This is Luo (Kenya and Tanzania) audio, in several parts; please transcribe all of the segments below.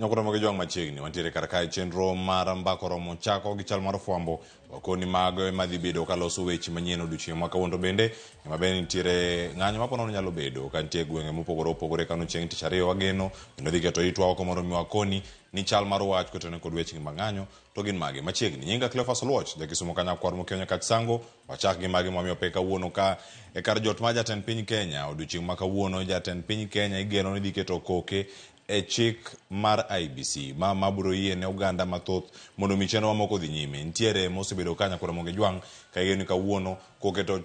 Nyakoro mag jwang' machiegni wantiere kar kae chenro mar mbako romo chako gi chal mar fwambo wakoni mago ema dhi bedo kaloso weche manyien odiochieng' ma kawuono. To bende ema bende nitiere ng'anyo ma ponono nyalo bedo ka nitie gwenge mopogore opogore kano chieng' tich ariyo wageno kendo dhi keto itwa oko mondo mi wakoni ni chal mar wach kotene kod weche mag ng'anyo to gin mage machiegni. Nyinga Cleophas Oluoch, jakisumo kanyakwar mokiewo nyaka Chisango. Wachak gi mage mwamiyo pek kawuono ka e kar jot mar jatend piny Kenya. Odiochieng' ma kawuono jatend piny Kenya igeno ni dhi keto koke e chik mar IEBC ma biro yie ne oganda mathoth mondo mi chenro mamoko odhi nyime. Nitiere mosebedo ka nyakoro Ramogi Jwang' ka igeno ni kawuono koketo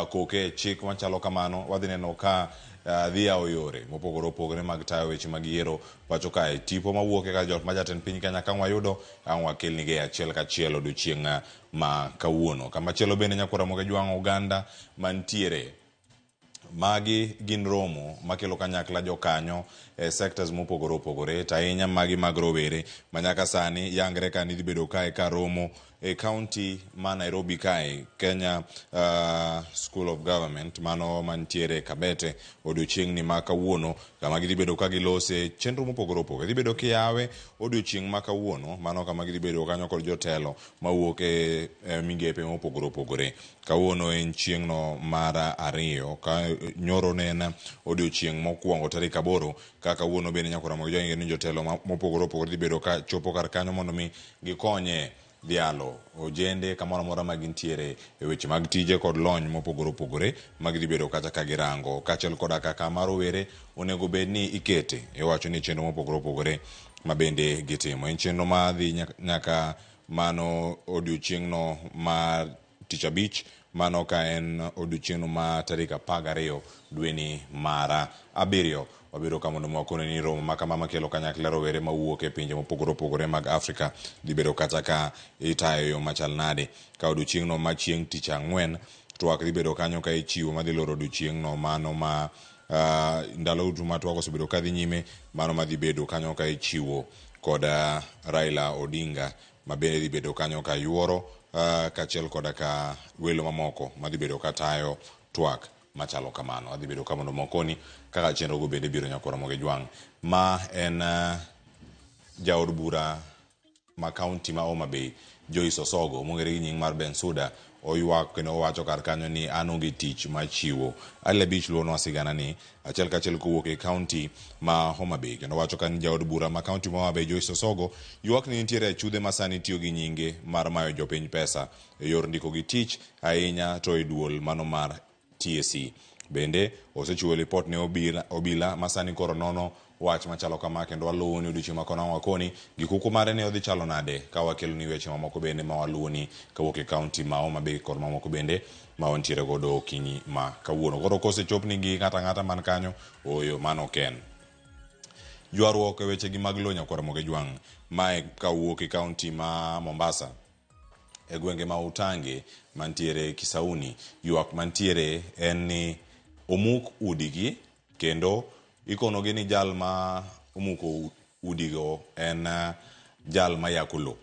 koke e chik machalo kamano wadhi neno ka dhi yawo yore mopogore opogore mag tayo weche mag yiero pacho kae. Tipo mawuok e kar jot ma jatend piny Kenya ka wayudo ang' wakelnigi e achiel kachiel odiochieng' ma kawuono. Kamachielo bende nyakwar Ramogi Jwang' oganda mantiere Magi gin romo makelo kanyakla jokanyo e sectors mopogore opogore to ahinya magi mag rowere ma nyaka sani yangre ka ni dhi bedo kae ka romo e county ma Nairobi kae Kenya School of Government mano mantiere Kabete odiochieng'ni ma kawuono kama gidhi bedo ka gilose chenro mopogore opogore. Dhi bedo kiyawe odiochieng' ma kawuono mano kama gidhi bedo kanyo kod jotelo mawuok e migepe mopogore opogore. Kawuono en chieng'no mar ariyo, ka nyoro ne en odiochieng' mokwongo tarik 8, ka kawuono bende nyaka Ramogi Jwang' ni jotelo mopogore opogore dhi bedo ka chopo kar kanyo mondo mi gikonye dhialo ojende kamoro amora ma gintiere e weche mag tije kod lony mopogore opogore ma gidhi bedo kacha ka girango, kaachiel koda kaka ma rowere onego bed ni ikete iwacho ni chenro mopogore opogore ma bende gitimo. En chenro ma dhi nyaka mano odiochieng'no mar tich abich, mano ka en odiochieng'no ma tarik 12 dweni mar 7. Wabiro ka mondo mwakone ni romo ma kama makelo kanyakla rowere mawuok e pinje mopogore opogore mag Afrika dhi bedo kata ka itayo yo machal nade. Ka odiochieng'no ma chieng' tich ang'wen, twak dhi bedo kanyo ka ichiwo madhi loro odiochieng'no mano ma ndalo duto ma twak osebedo ka dhi nyime, mano madhi bedo kanyo ka ichiwo kod Raila Odinga ma bende dhi bedo kanyo ka yuoro kaachiel koda ka welo mamoko madhi bedo ka tayo twak machalo kamano. Adhi bedo ka mondo mokoni kaka chenro go bende biro nyakoro Ramogi Jwang'. Ma en jaod bura ma kaunti ma Homa Bay Joyce Osogo mong'ere gi nying mar Bensuda oywak kendo owacho kar kanyo ni an onge tich machiwo. Ali Abich luonwa sigana ni achiel kachiel kowuok e kaunti ma Homa Bay kendo wacho ka ni jaod bura ma kaunti ma Homa Bay Joyce Osogo ywak ni nitiere achudhe ma sani tiyo gi nyinge mar mayo jopiny pesa e yor ndiko gi tich ahinya to e duol mano mar TSC. Bende osechiwo lipot ne obila ma sani koro nono wach machalo kama kendo waluwo ni odiochieng' ma kona wakoni gikuku mare ne odhi chalo nade ka wakelo ni weche mamoko bende ma waluwo ni kawuok e kaunti ma Homa Bay kod mamoko bende ma wantiere godo okinyi ma kawuono. Koro kosechopni gi ng'ato ang'ata man kanyo, ooyo mano ok en. Ywaruok e weche gi mag lowo nyakwar Ramogi Jwang' mae kawuok e kaunti ma Mombasa e gwenge ma Utange mantiere Kisauni. Ywak mantiere en ni omuk udigi kendo ikonogi ni jal ma omuko udigo en jal ma yako lowo.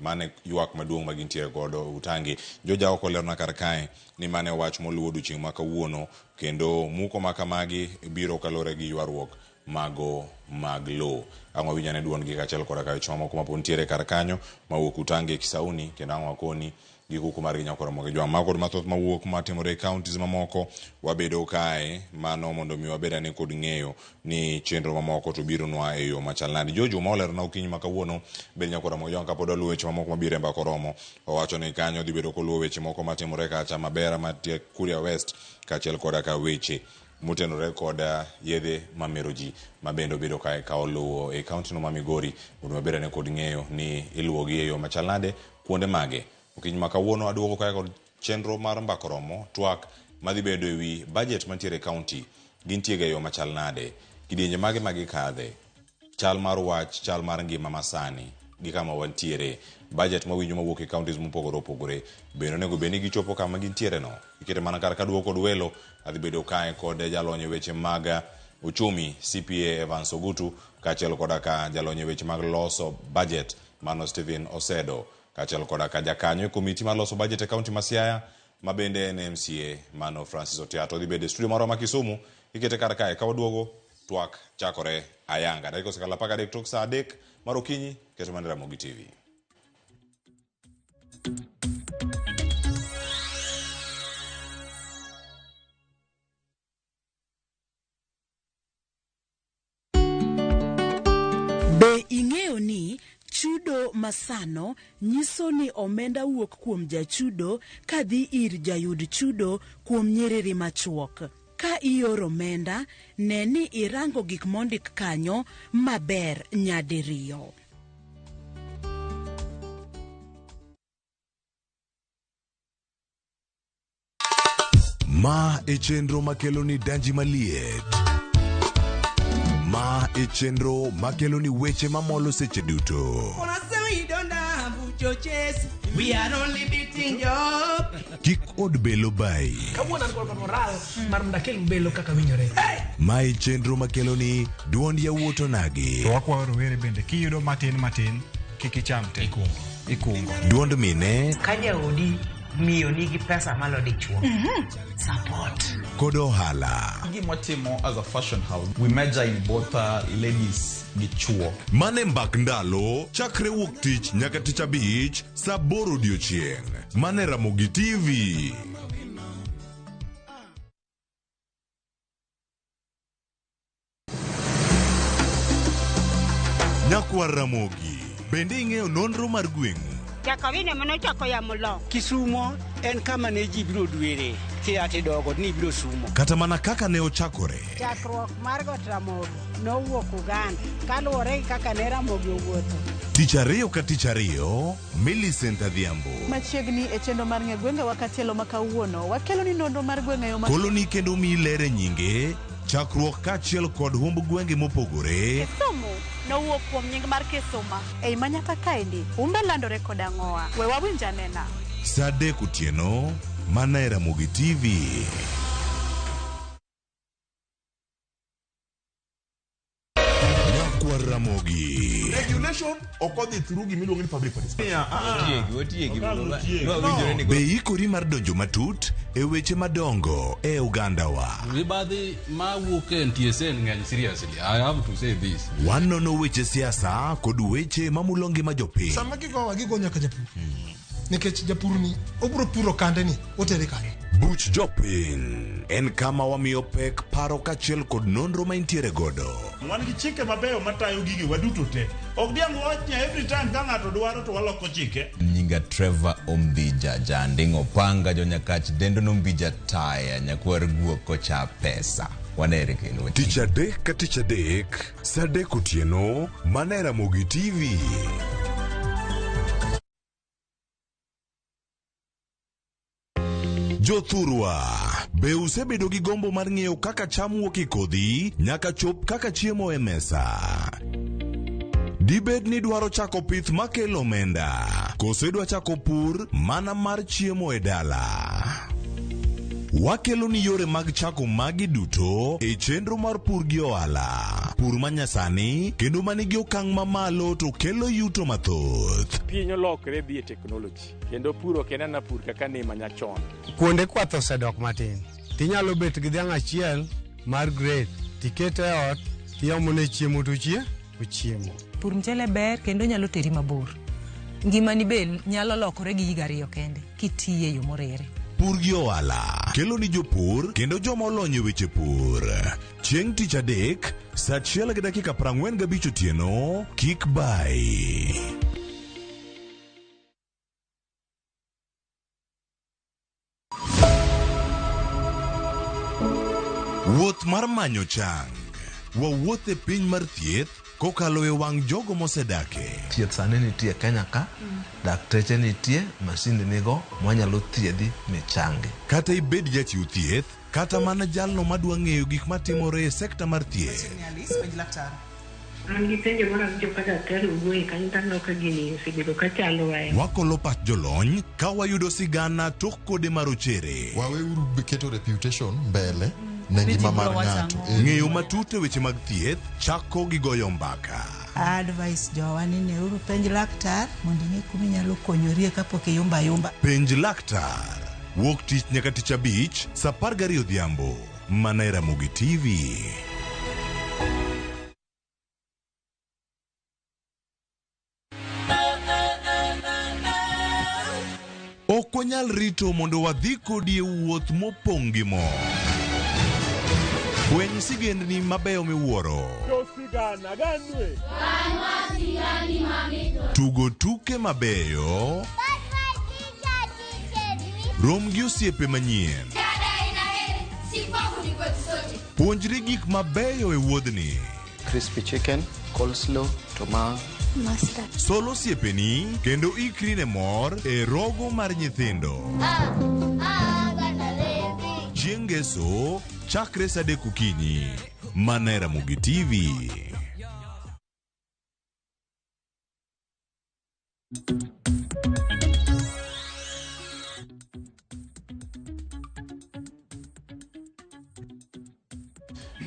Mano e ywak maduong' ma gintiere godo Utange. Joja ok olerona kar kae ni mano e wach moluwo odiochieng' ma kawuono kendo muko ma kamagi biro kaluwore gi ywaruok mago mag lowo. Ang' wawinj ane duondgi kaachiel koda ka weche mamoko mapod nitiere kar kanyo mawuok Utange Kisauni kendo ang' wakoni gi kuku margi nyaka Ramogi Jwang'. Mago kod mathoth mawuok matimore e counties mamoko wabedo kae mano mondo mi wabed ane kod ng'eyo ni chenro mamoko to bironwa e yo machal nade. Jojo ma olerona okinyi ma kawuono bed nyaka Ramogi Jwang' kapod waluwo weche mamoko mabiro e mbaka oromo. Owacho ni kanyo dhi bedo koluwo weche moko matimore kacha Mabera mantie Kuria West kaachiel koda ka weche motenore kod yedhe mamero ji ma bende obedo ka ka oluwo e kaunti no ma Migori mondo wabed ane kod ng'eyo ni iluwogi e yo machal nade kuonde mage. Okinyi ma kawuono aduogo kae kod chenro mar mbako romo twak madhi bedo e wi budget mantiere e kaunti gintie ga e yo machal nade, kidienje mage ma gikadhe, chal mar wach, chal mar ngima masani gi kama wantiere, budget mawinjo mawuok e counties mopogore opogore bende onego bed ni gichopo kama gintiere no. Ikete mana kar kaduogo kod welo adhi bedo kae kod jalony e weche mag uchumi CPA Evans Ogutu kaachiel koda ka jalony e weche mag loso budget mano Stephen Osedo kaachiel koda ka jakanyo e komiti mar loso budget e kaunti ma Siaya ma bende en MCA mano Francis Otiato. Odhi bedo e studio marwa ma Kisumu ikete kar kae ka waduogo. Twak chakore ayanga. Dakika osekalo 13 tok saa 3 mar okinyi, keto mana Ramogi TV. Be ing'eyo ni chudo masano nyiso ni omenda wuok kuom jachudo kadhi ir jayud chudo kuom nyiriri machuok? Ka ioro omenda, ne ni irango gik mondik kanyo maber nyadiriyo. Ma e chenro makelo ni danji maliet. Ma e chenro makelo ni weche mamolo seche duto. We are only beating job. Kik od belo bayi. Kawuono an kod moral mar mondo akel belo kaka winjore. Ma e chenro makelo ni duond yawuot onagi. To wakwayo rowere bende kiyudo matin matin kik icham te. Ikungo. Ikungo. Duond mine Ka jaodi miyo nigi pesa malo dichuo. Support. Kod ohala. Gima watimo as a fashion house, we major in both ladies gi chuo. Mane mbak ndalo chakre wuok tich nyaka tich abich saa aboro odiochieng'. Mane Ramogi TV. Nyakwar Ramogi, bende ing'eyo nonro mar gweng'u? Jakawine manochako yamo lo. Kisumo en kama ne ji biro dwere kia tidogo ni biro sumo. Kata mana kaka ne ochakore. Chakruok mar Got Ramogi nowuok Uganda kaluwore gi kaka ne Ramogi owuotho. Tich ariyo ka tich ariyo, Millicent Adhiambo. Machiegni e chenro mar ng'e gwengewa katielo ma kawuono, wakelo ni nonro mar gweng' e yo ma Koloni kendo miyi ler e nyinge, chakruok kaachiel kod humb gwenge mopogore. Kisumu nowuok kuom nying mar Kisuma. Ei manyaka kaendi, humbe landore kod ang'owa. We wawinj anena. Saa 3 otieno, mana e Ramogi TV. Nyakwar Ramogi. Regulation ok odhi through gima iluongo ni public participation. Otiegi, otiegi. No. Be ikori mar donjo matut e weche madongo e ogandawa? Mibadhi ma wuok e NTSA ng'eny seriously. I have to say this. Wanono weche siasa kod weche mamulo ngima jopiny. Sama gigowa gigo nyaka japur. Nikech japur ni obiro puro kande ni otere kanye. Buch jopiny en kama wamiyo pek paro kaachiel kod nonro ma intiere godo. Wan gi chike mabeyo matayo gigi waduto te. Ok diang' wawach ni every time ka ng'ato dwaro to waloko chike. Nyinga Trevor Ombija, janding' opanga jonyakach dendo nombija taya nyakwar guok kocha pesa. Wanere kendo. Tich adek ka tich adek, saa adek otieno, mana e Ramogi TV. Jothurwa, be usebedo gi gombo mar ng'eyo kaka cham wuok e kodhi nyaka chop kaka chiemo e mesa? Dibed ni idwaro chako pith makelo omenda, koso idwa chako pur mana mar chiemo e dala? Wakelo ni yore mag chako magi duto e chenro mar pur gi ohala. Pur manyasani kendo manigi okang' mamalo to kelo yuto mathoth. Piny olokre dhi e teknoloji kendo pur ok en ana pur kaka ne manyachon. Kuonde kwath osedok matin. Tinyalo bet gi dhiang' achiel mar grade tikete e ot tiomone chiemo to chie ochiemo. Pur mchele ber kendo nyalo teri mabor. Ngimani be nyalo lokore gi higa ariyo kende kitiye e yo morere. Pur gi ohala kelo ni jopur kendo joma olony e weche pur. Chieng' tich adek, saa achiel gi dakika 45 otieno, kik bayi. Wuoth mar manyo chang. Wawuoth e piny mar thieth kokalo e wang' jogo mosedake. Thieth sani nitie Kenya ka, dakteche nitie, masinde nigo mwanyalo thiedhi michangi. Kata ibed jachiw thieth, kata mana jalno madwa ng'eyo gik matimore e sekta mar thieth. An gi penjo moro awinjo ka daktari owuoye kanyo to aneno ka gini osebedo ka chandowa e. Wakolo pach jolony ka wayudo sigana tok kode marochere. Waweuru keto reputation mbele ne ngima mar ng'ato. Ng'eyo matut e weche mag thieth chako gi goyo mbaka. Advice jowa ni neuru penj laktar mondo ing'e kuma inyalo konyorie kapok iyumba ayumba. Penj laktar. Wuok tich nyaka tich abich saa 12 odhiambo. Mana e Ramogi TV. Ok wanyal rito mondo wadhi kodi e wuoth mopong' gi mor. Fweny sigendni mabeyo miwuoro. Josigana ganwe. Tugo tuke mabeyo. Rom gi osiepe manyien. Puonjri gik mabeyo e wuodhni. Crispy chicken, coleslaw, to ma Sol osiepeni kendo ikri ne mor e rogo mar nyithindo. Chieng' Ngeso, chakre sa 3 okinyi. Mana e Ramogi TV.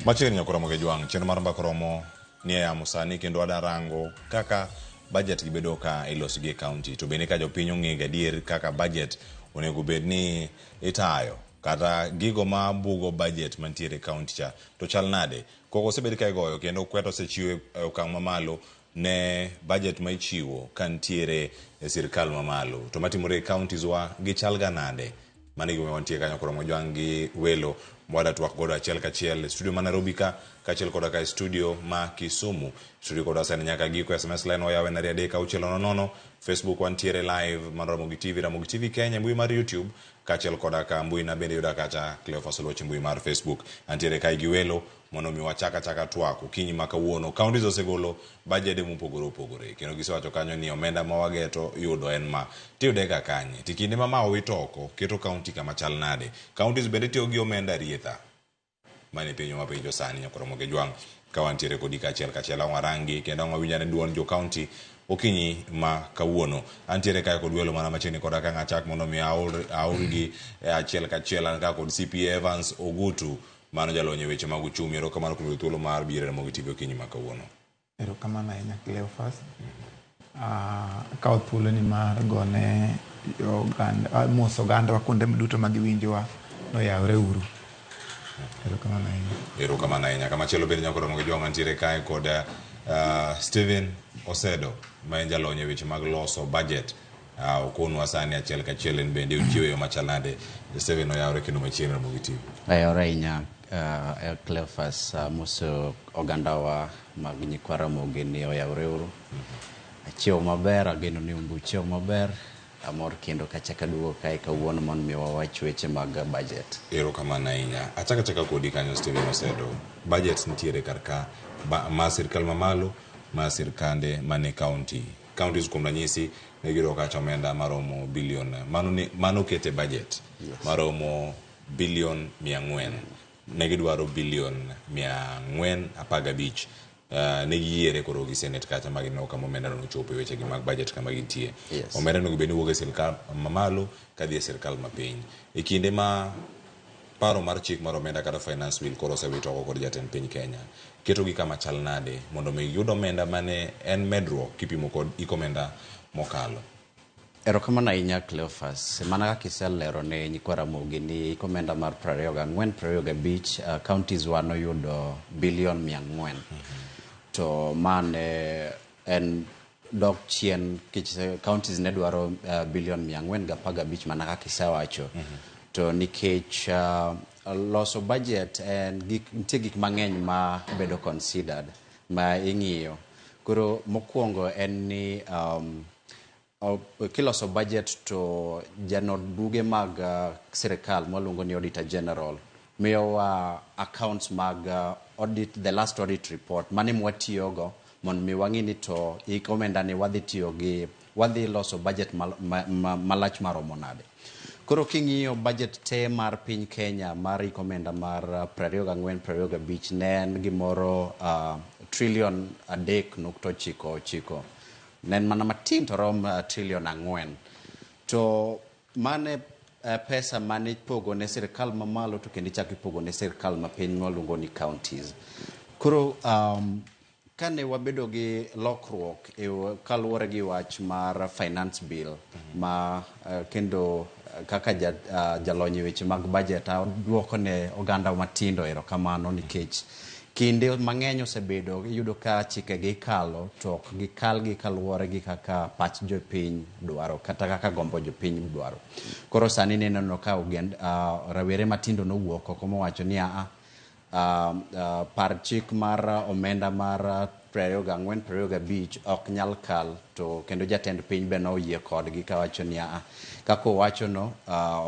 Machiegni nyakora Ramogi Jwang', chenro mar mbaka romo ni e yamo sani kendo ada rango kaka budget gi bedo ka iloso gi e county to bende ka jopiny ong'e gadier kaka budget onego bed ni itayo kata gigo ma bugo budget mantiere e county cha to chal nade. Koko osebed ka igoyo kendo kwet osechiw e okang' mamalo ne budget ma ichiwo ka nitiere e sirkal mamalo to matimore e counties wa gichal ga nade. Mano e gima wantie kanyo koro Mojwang' gi welo mwada twak godo achiel kachiel e studio ma Nairobi ka kaachiel koda ka e studio ma Kisumu. Studio koda sani nyaka giko SMS line wayawe en 23600, Facebook wantiere live mar Ramogi TV, Ramogi TV Kenya e mbui mar YouTube kaachiel koda ka mbui na bende yuda kacha Cleophas Oluoch e mbui mar Facebook. Antiere kae gi welo mondo mi wachak achaka twak okinyi ma kawuono. Counties osegolo bajede mopogore opogore kendo gisewacho kanyo ni omenda ma wageto yudo en ma. Tiyude ga kanye? To kinde ma ma owit oko keto county kama chal nade? Counties bende tiyo gi omenda rietha? Mano e penjo mapenjo sani nyakoro Ramogi Jwang' ka wantiere kodi kaachiel kachiel ang' warangi kendo ang' wawinj ane duond jo county okinyi ma kawuono. Antiere kae kod welo mana machiegni koda ka ng'achak mondo mi aorgi achiel kachiel. An ka kod CPA Evans Ogutu mano jalony e weche mag uchumi. Erokamano kuom yudo thuolo mar biro e Ramogi TV okinyi ma kawuono. Erokamano ahinya Cleophas. Akawo thuolo ni mar gone oganda, moso ogandawa kuonde duto ma giwinjowa noyawre uru. Erokamano ahinya. Erokamano ahinya. Kamachielo bende nyakoro Ramogi Jwang' mantiere kae kod Stephen Osedo ma en jalony e weche mag loso budget. Okonwa sani achiel kachiel en bende ochiwo yo machal nade. Stephen oyawre kendo machiegni Ramogi TV. Oyawre ahinya Cleophas, amoso ogandawa mag nyikwa Ramogi ni oyawre uru. Achiewo maber, ageno ni un be uchiewo maber. Amor kendo kachako aduogo kae kawuono mondo mi wawach weche mag budget. Erokamano ahinya. Achako achaka kodi kanyo Stephen Osedo. Budget nitiere kar ka ma sirkal mamalo, ma sirkande mane county. Counties kuom ranyisi ne giyudo kacha omenda maromo billion, mano kete budget maromo billion 400. Ne gidwaro billion 415. Ne giyiere koro gi Senate kacha ma gineno kama omenda no nochopo e weche gi mag budget kama gintie. Omenda no bende wuok e sirkal mamalo kadhi e sirkal mapiny. E kinde ma paro mar chik mar omenda kata finance bill koro osewit oko kod jatend piny Kenya, ketogi kama chal nade mondo mi giyud omenda mane en medruok kipimo kod hik omenda mokalo? Erokamano ahinya Cleophas. Mana kaka iselero ne nyikwa Ramogi ni hik omenda mar 24 25 counties wa noyudo billion 400. To mane en dok chien nikech counties ne dwaro billion 415 mana kaka isewacho. To nikech loso budget en nitie gik mang'eny ma bedo considered ma ing'iyo. Koro mokwongo en ni kiloso budget to janod buge mag sirikal mwaluongo ni Auditor General miyowa accounts mag audit, the last audit report mane mwatiyogo mondo mi wang'i ni to hik omenda ni wadhi tiyo gi wadhi loso budget malach maromo nade. Koro king'iyo budget te mar piny Kenya mar hik omenda mar 24 25 ne en gimoro trillion 3.99. Ne en mana matin to rom trillion 4. To mane pesa mane ipogo ne sirikal mamalo to kendo ichako ipogo ne sirikal mapiny mwaluongo ni counties. Koro kane wabedo gi lokruok kaluwore gi wach mar finance bill ma kendo kaka jalony e weche mag budget aduoko ne oganda matindo erokamano nikech Kinde mang'eny osebedo iyudo ka chikegi ikalo to ok gikalgi kaluwore gi kaka pach jopiny dwaro kata kaka gombo jopiny dwaro. Koro sani ineno ka rawere matindo nowuok oko mowacho ni aa par chik mar omenda mar 24 25 ok nyal kal, to kendo jatend piny be noyie kodgi kawacho ni aa kaka owachono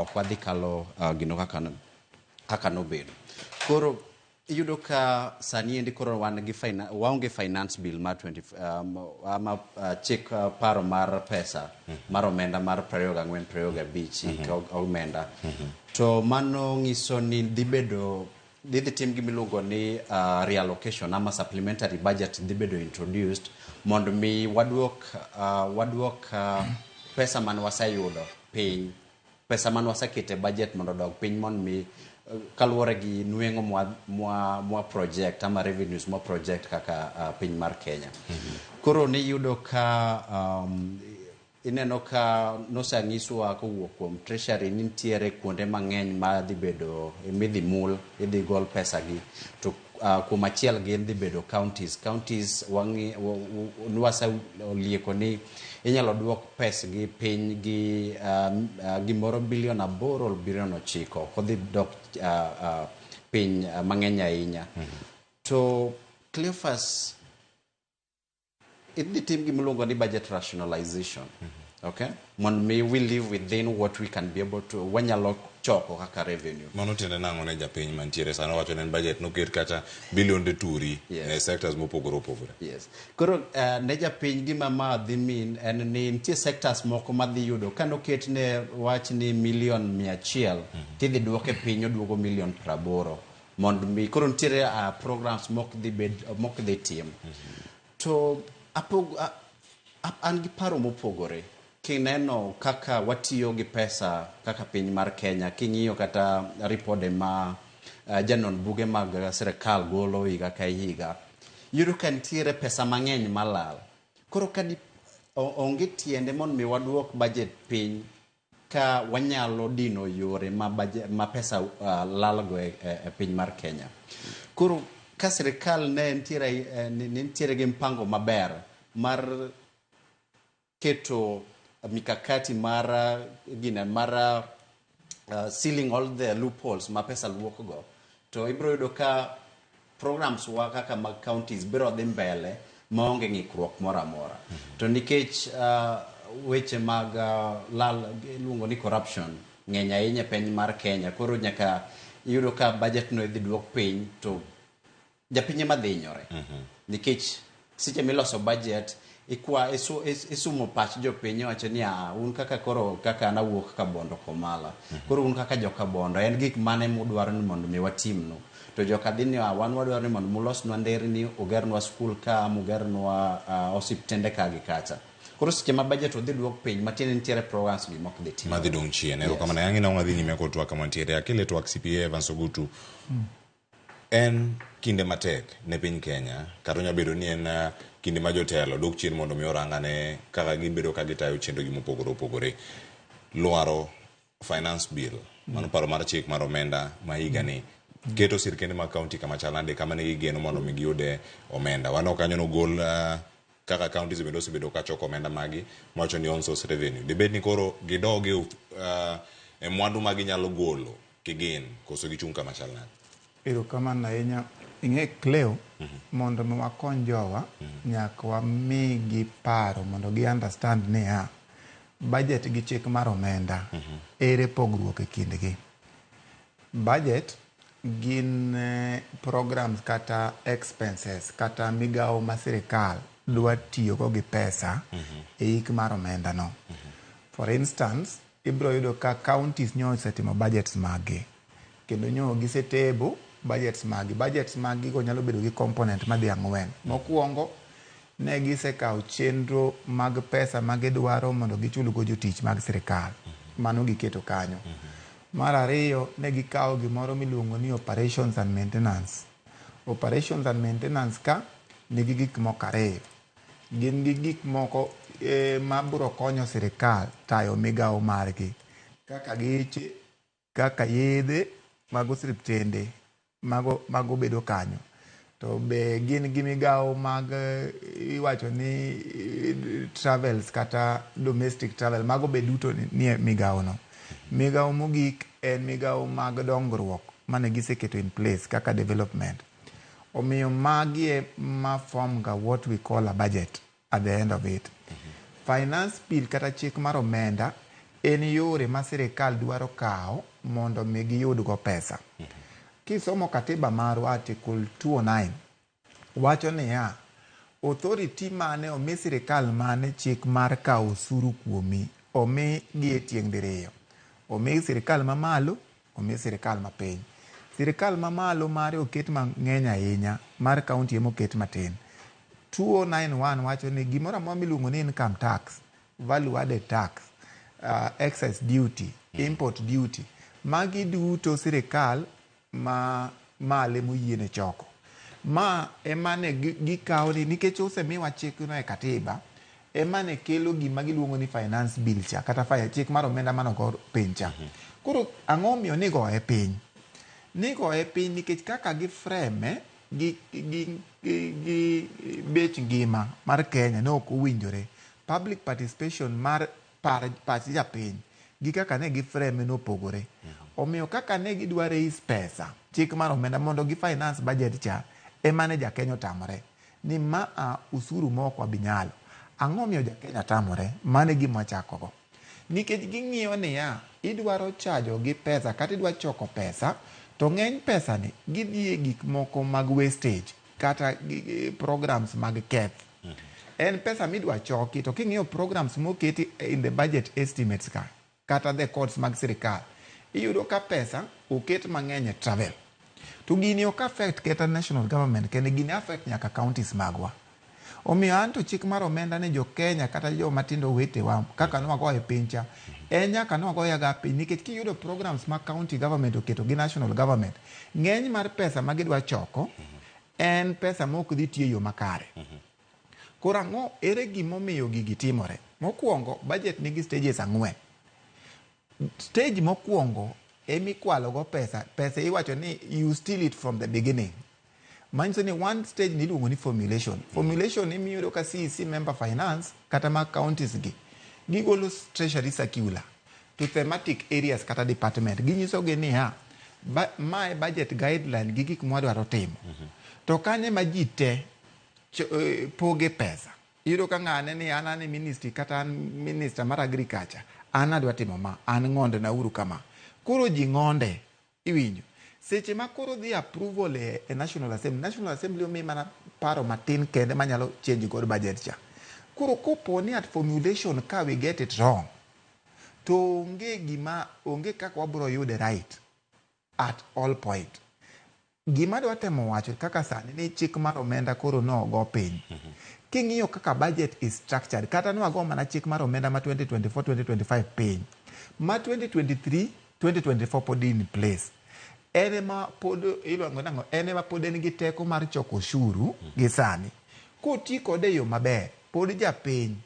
ok wadhi kalo gino kaka nobedo. Koro iyudo ka sani endi koro wan gi waonge finance bill mar 20 ama chik paro mar pesa mar omenda mar 24 25 chik omenda. To mano nyiso ni dhi bedo dhi tim gimiluongo ni reallocation ama supplementary budget dhi bedo introduced mondo mi waduok pesa man waseyudo piny, pesa man wasekete budget mondo odog piny mondo mi kaluwore gi nweng'o mwa project ama revenues mwa project kaka piny mar Kenya. Koro niyudo ka ineno ka nosanyiswa kowuok kuom treasury ni nitiere kuonde mang'eny ma dhi bedo midhi mul, idhi gol pesa gi to kuom achiel gin dhi bedo counties. Counties nwaselieko ni inyalo duok pesgi piny gi gimoro bilion 8 bilion 9 kodhi dok piny mang'eny ahinya. To Cleophas, idhi tim gimiluongo ni budget rationalization. Okay? Mondo mi we live within what we can be able to wanyalo choko kaka revenue. Mano tiende nang'o ne japiny mantiere sani wacho ne en budget noket kacha bilionde turi ne sectors mopogore opogore. Yes. Koro ne japiny gima ma dhi mean en ni nitie sectors moko madhi yudo ka noket ne wach ni milion 100 tidhi duoke piny oduogo milion 80 mondo mi koro nitiere programs mok dhi bed mok dhi tim. To an gi paro mopogore. Kineno kaka watiyo gi pesa kaka piny mar Kenya, king'iyo kata ripode ma janon buge mag sirikal golo higa ka higa, yudo ka nitiere pesa mang'eny malal. Koro ka onge tiende mondo mi waduok budget piny ka wanyalo dino yore ma pesa lalgo e piny mar Kenya. Koro ka sirikal ne nitiere gi mpango maber mar keto mikakati mar gina mar sealing all the loopholes ma pesa wuok go, to ibiro yudo ka programs wa kaka mag counties biro dhi mbele maonge ng'ikruok moro amora. To nikech weche mag lal iluongo ni corruption ng'eny ahinya e piny mar Kenya, koro nyaka iyudo ka budget no idhi duok piny to japiny ema dhi hinyore. Nikech seche miloso budget ikwa isumo pach jopiny iwacho ni un kaka koro kaka an awuok Kabondo Komala. Koro un kaka joka Bondo en gik mane mudwaro ni mondo mi watimnu. To joka dhi ni wan wadwaro ni mondo mulosnwa nderni, ugernwa skul ka, mugernwa osiptende ka gi kacha. Koro seche ma budget odhi duok piny matiende nitiere programs gi mok dhi timo. Madhi dong' chien. Erokamano. Ang' ineno wadhi nyime kod twak mantiere. Akele twak CPA Evans Ogutu. En kinde matek ne piny Kenya, kata onyalo bedo ni en kinde ma jotelo dok chien mondo mi orang ane kaka gibedo ka gitayo chenro gi mopogore opogore. Lwaro finance bill, mano paro mar chik mar omenda ma higa ni, keto sirkende mag county kama chal nade kama ne gigeno mondo mi giyude omenda. Waneno kanyo nogol kaka counties bende osebedo ka choko omenda magi mawacho ni own source revenue. Dibed ni koro gidog e mwandu ma ginyalo golo kigin koso gichung' kama chal nade? Erokamano ahinya. Ing'e Cleo, mondo mi wakony jowa, nyaka wamigi paro mondo gi understand niya, budget gi chik mar omenda, ere pogruok e kindgi. Budget gin programs kata expenses kata migawo ma sirikal dwa tiyogo gi pesa e hik mar omenda no. For instance, ibiro yudo ka counties nyo osetimo budgets maggi kendo nyo gisetebo budgets maggi. Budgets maggi go nyalo bedo gi component madhi 4. Mokwongo, ne gisekawo chenro mag pesa ma gidwaro mondo gichulgo jotich mag sirikal. Mano giketo kanyo. Mar ariyo, ne gikawo gimoro miluongo ni operations and maintenance. Operations and maintenance ka nigi gik moko 2. Gin gi gik moko mabiro konyo sirikal tayo migawo margi kaka geche, kaka yedhe mag osiptende mago bedo kanyo. To be gin gi migawo mag iwacho ni travels kata domestic travel, mago be duto nie migawo no. Migawo mogik en migawo mag dongruok mane giseketo in place kaka development. Omiyo magi e ma form ga what we call a budget at the end of it. Finance bill kata chik mar omenda en yore ma sirikal dwaro kawo mondo mi giyudgo pesa. Kisomo katiba marwa article 209 wacho niya, authority mane omi sirikal mane chik mar kawo osuru kuomi omi gi e tieng' diriyo. Omi sirikal mamalo, omi sirikal mapiny. Sirikal mamalo mare oket mang'eny ahinya, mar kaunti ema oket matin. 2091 wacho ni gimoro amora miluongo ni income tax, value added tax, excise duty, import duty, magi duto sirikal ma malo emoyiene choko. Ma ema ne gikawo ni nikech osemiwa chikno e katiba, ema ne kelo gima giluongo ni finance bill cha kata chik mar omenda mane ogo piny cha. Koro ang'o omiyo nigoye piny? Nigoye piny nikech kaka giframe gi bech ngima mar Kenya ne ok owinjore. Public participation mar pach japiny gi kaka ne giframe nopogore. Omiyo kaka ne gidwa raise pesa, chik mar omenda mondo gi finance budget cha, ema ne jakenya otamore. Ni maa usuru ma ok wabi nyalo. Ang'o omiyo jakenya tamore? Mano e gima wachakogo. Nikech ging'iyo niya, idwaro chajo gi pesa kata idwa choko pesa, to ng'eny pesa ni gidhi e gik moko mag wastage kata programs mag keth. En pesa midwa choki to king'iyo programs moketi in the budget estimates ka kata the codes mag sirikal, iyudo ka pesa oket mang'eny e travel. To gini ok affect kata national government kende, gini affect nyaka counties magwa. Omiyo an to chik mar omenda ni jo Kenya kata joma tindo wetewa kaka ne wagoye piny cha, en nyaka ne wagoye ga piny nikech kiyudo programs ma county government oketo gi national government, ng'eny mar pesa ma gidwa choko en pesa ma ok dhi tiyo e yo makare. Koro ang'o, ere gimomiyo gigi timore? Mokwongo, budget nigi stages 4. Stage mokwongo emikwalo go pesa, pesa iwacho ni you steal it from the beginning. Manyiso ni one stage ni iluongo ni formulation. Formulation imiyudo ka CEC member finance kata mag counties gi gigolo treasury circular to thematic areas kata department. Ginyiso gi niya, mae budget guideline gi gik mwadwaro timo. To kanye ma ji te poge pesa. Iyudo ka ng'ane ni an e ministry kata an minister mar agriculture, an adwa timo ma, an ng'onde na uru kama. Koro ji ng'onde, iwinjo. Seche ma koro dhi approval e National Assembly, National Assembly omi mana paro matin kende manyalo change godo budget cha. Koro kopo ni at formulation ka we get it wrong, to onge gima, onge kaka wabro yude right at all point. Gima adwa temo wacho kaka sani ni chik mar omenda koro nogo piny. King'iyo kaka budget is structured, kata nwago mana chik mar omenda ma 2024-2025 piny, ma 2023-2024 pod in place. En ema pod iluongo nang'o? En ema pod en gi teko mar choko osuru gi sani. Koti kode e yo maber, pod japiny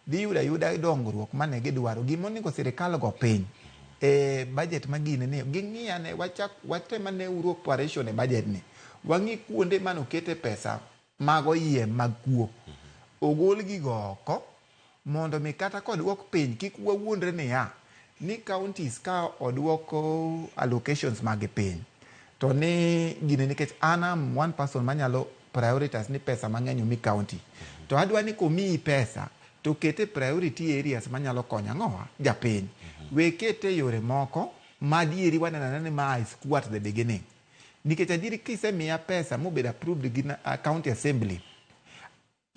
dhi yudo ayuda dongruok mane gidwaro. Gimonego sirikal go piny e budget magine ni ging'i ane wachak watem ane uru operation e budget ni. Wang'i kuonde mane okete pesa mag oyiem mag kuo. Ogol gigo oko mondo mi kata koduok piny kik wawuondre niya ni counties ka oduoko allocations mag piny to ni gine nikech an am one person manyalo prioritize ni pesa mang'eny omi county to adwa ni komiyi pesa to kete priority areas manyalo konyo ang'owa japiny. We kete yore moko madieri waneno anena ni ma is kuo at the beginning. Nikech adieri kisemiya pesa mobedo approved gi county assembly,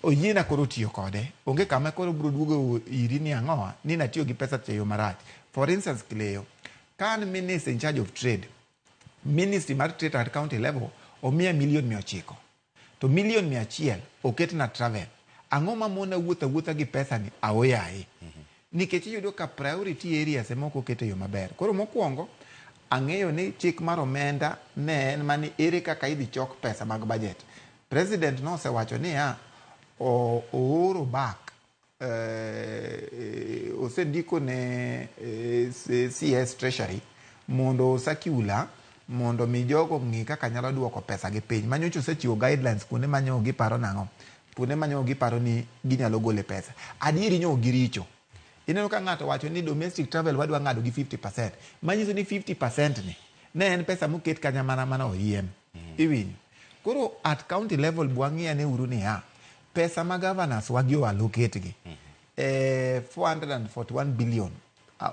oyiena koro tiyo kode. Onge kama koro biro duogo iri ni ang'owa ni natiyo gi pesa e yo marach. For instance, Cleo, ka an minister in charge of trade, ministry mar trade at county level omiya milion 900. To milion 100 oketna travel. Ang'o mamona wuotho awuotha gi pesa ni aoyaye? Nikech iyudo ka priority areas ema ok oket e yo maber. Koro mokwongo, ang'eyo ni chik mar omenda ne en mani ere kaka idhi chok pesa mag budget. President nosewacho niya, ooro back, osendiko ne CS Treasury mondo circular Mondo mi jogo ng'i kaka nyalo duoko pesa gi piny. Manyocha osechiwo guidelines kuonde ma nyo giparo nang'o? Kuonde ma nyo giparo ni ginyalo gole pesa. Adieri nyo giricho. Ineno ka ng'ato wacho ni domestic travel wadwa ng'ado gi 50%. Manyiso ni 50% ni ne en pesa moket kanya mana mana oyiem. Iwinjo? Koro at county level bwang'i ane uru niya, pesa ma governors wagi o allocate gi, 441 billion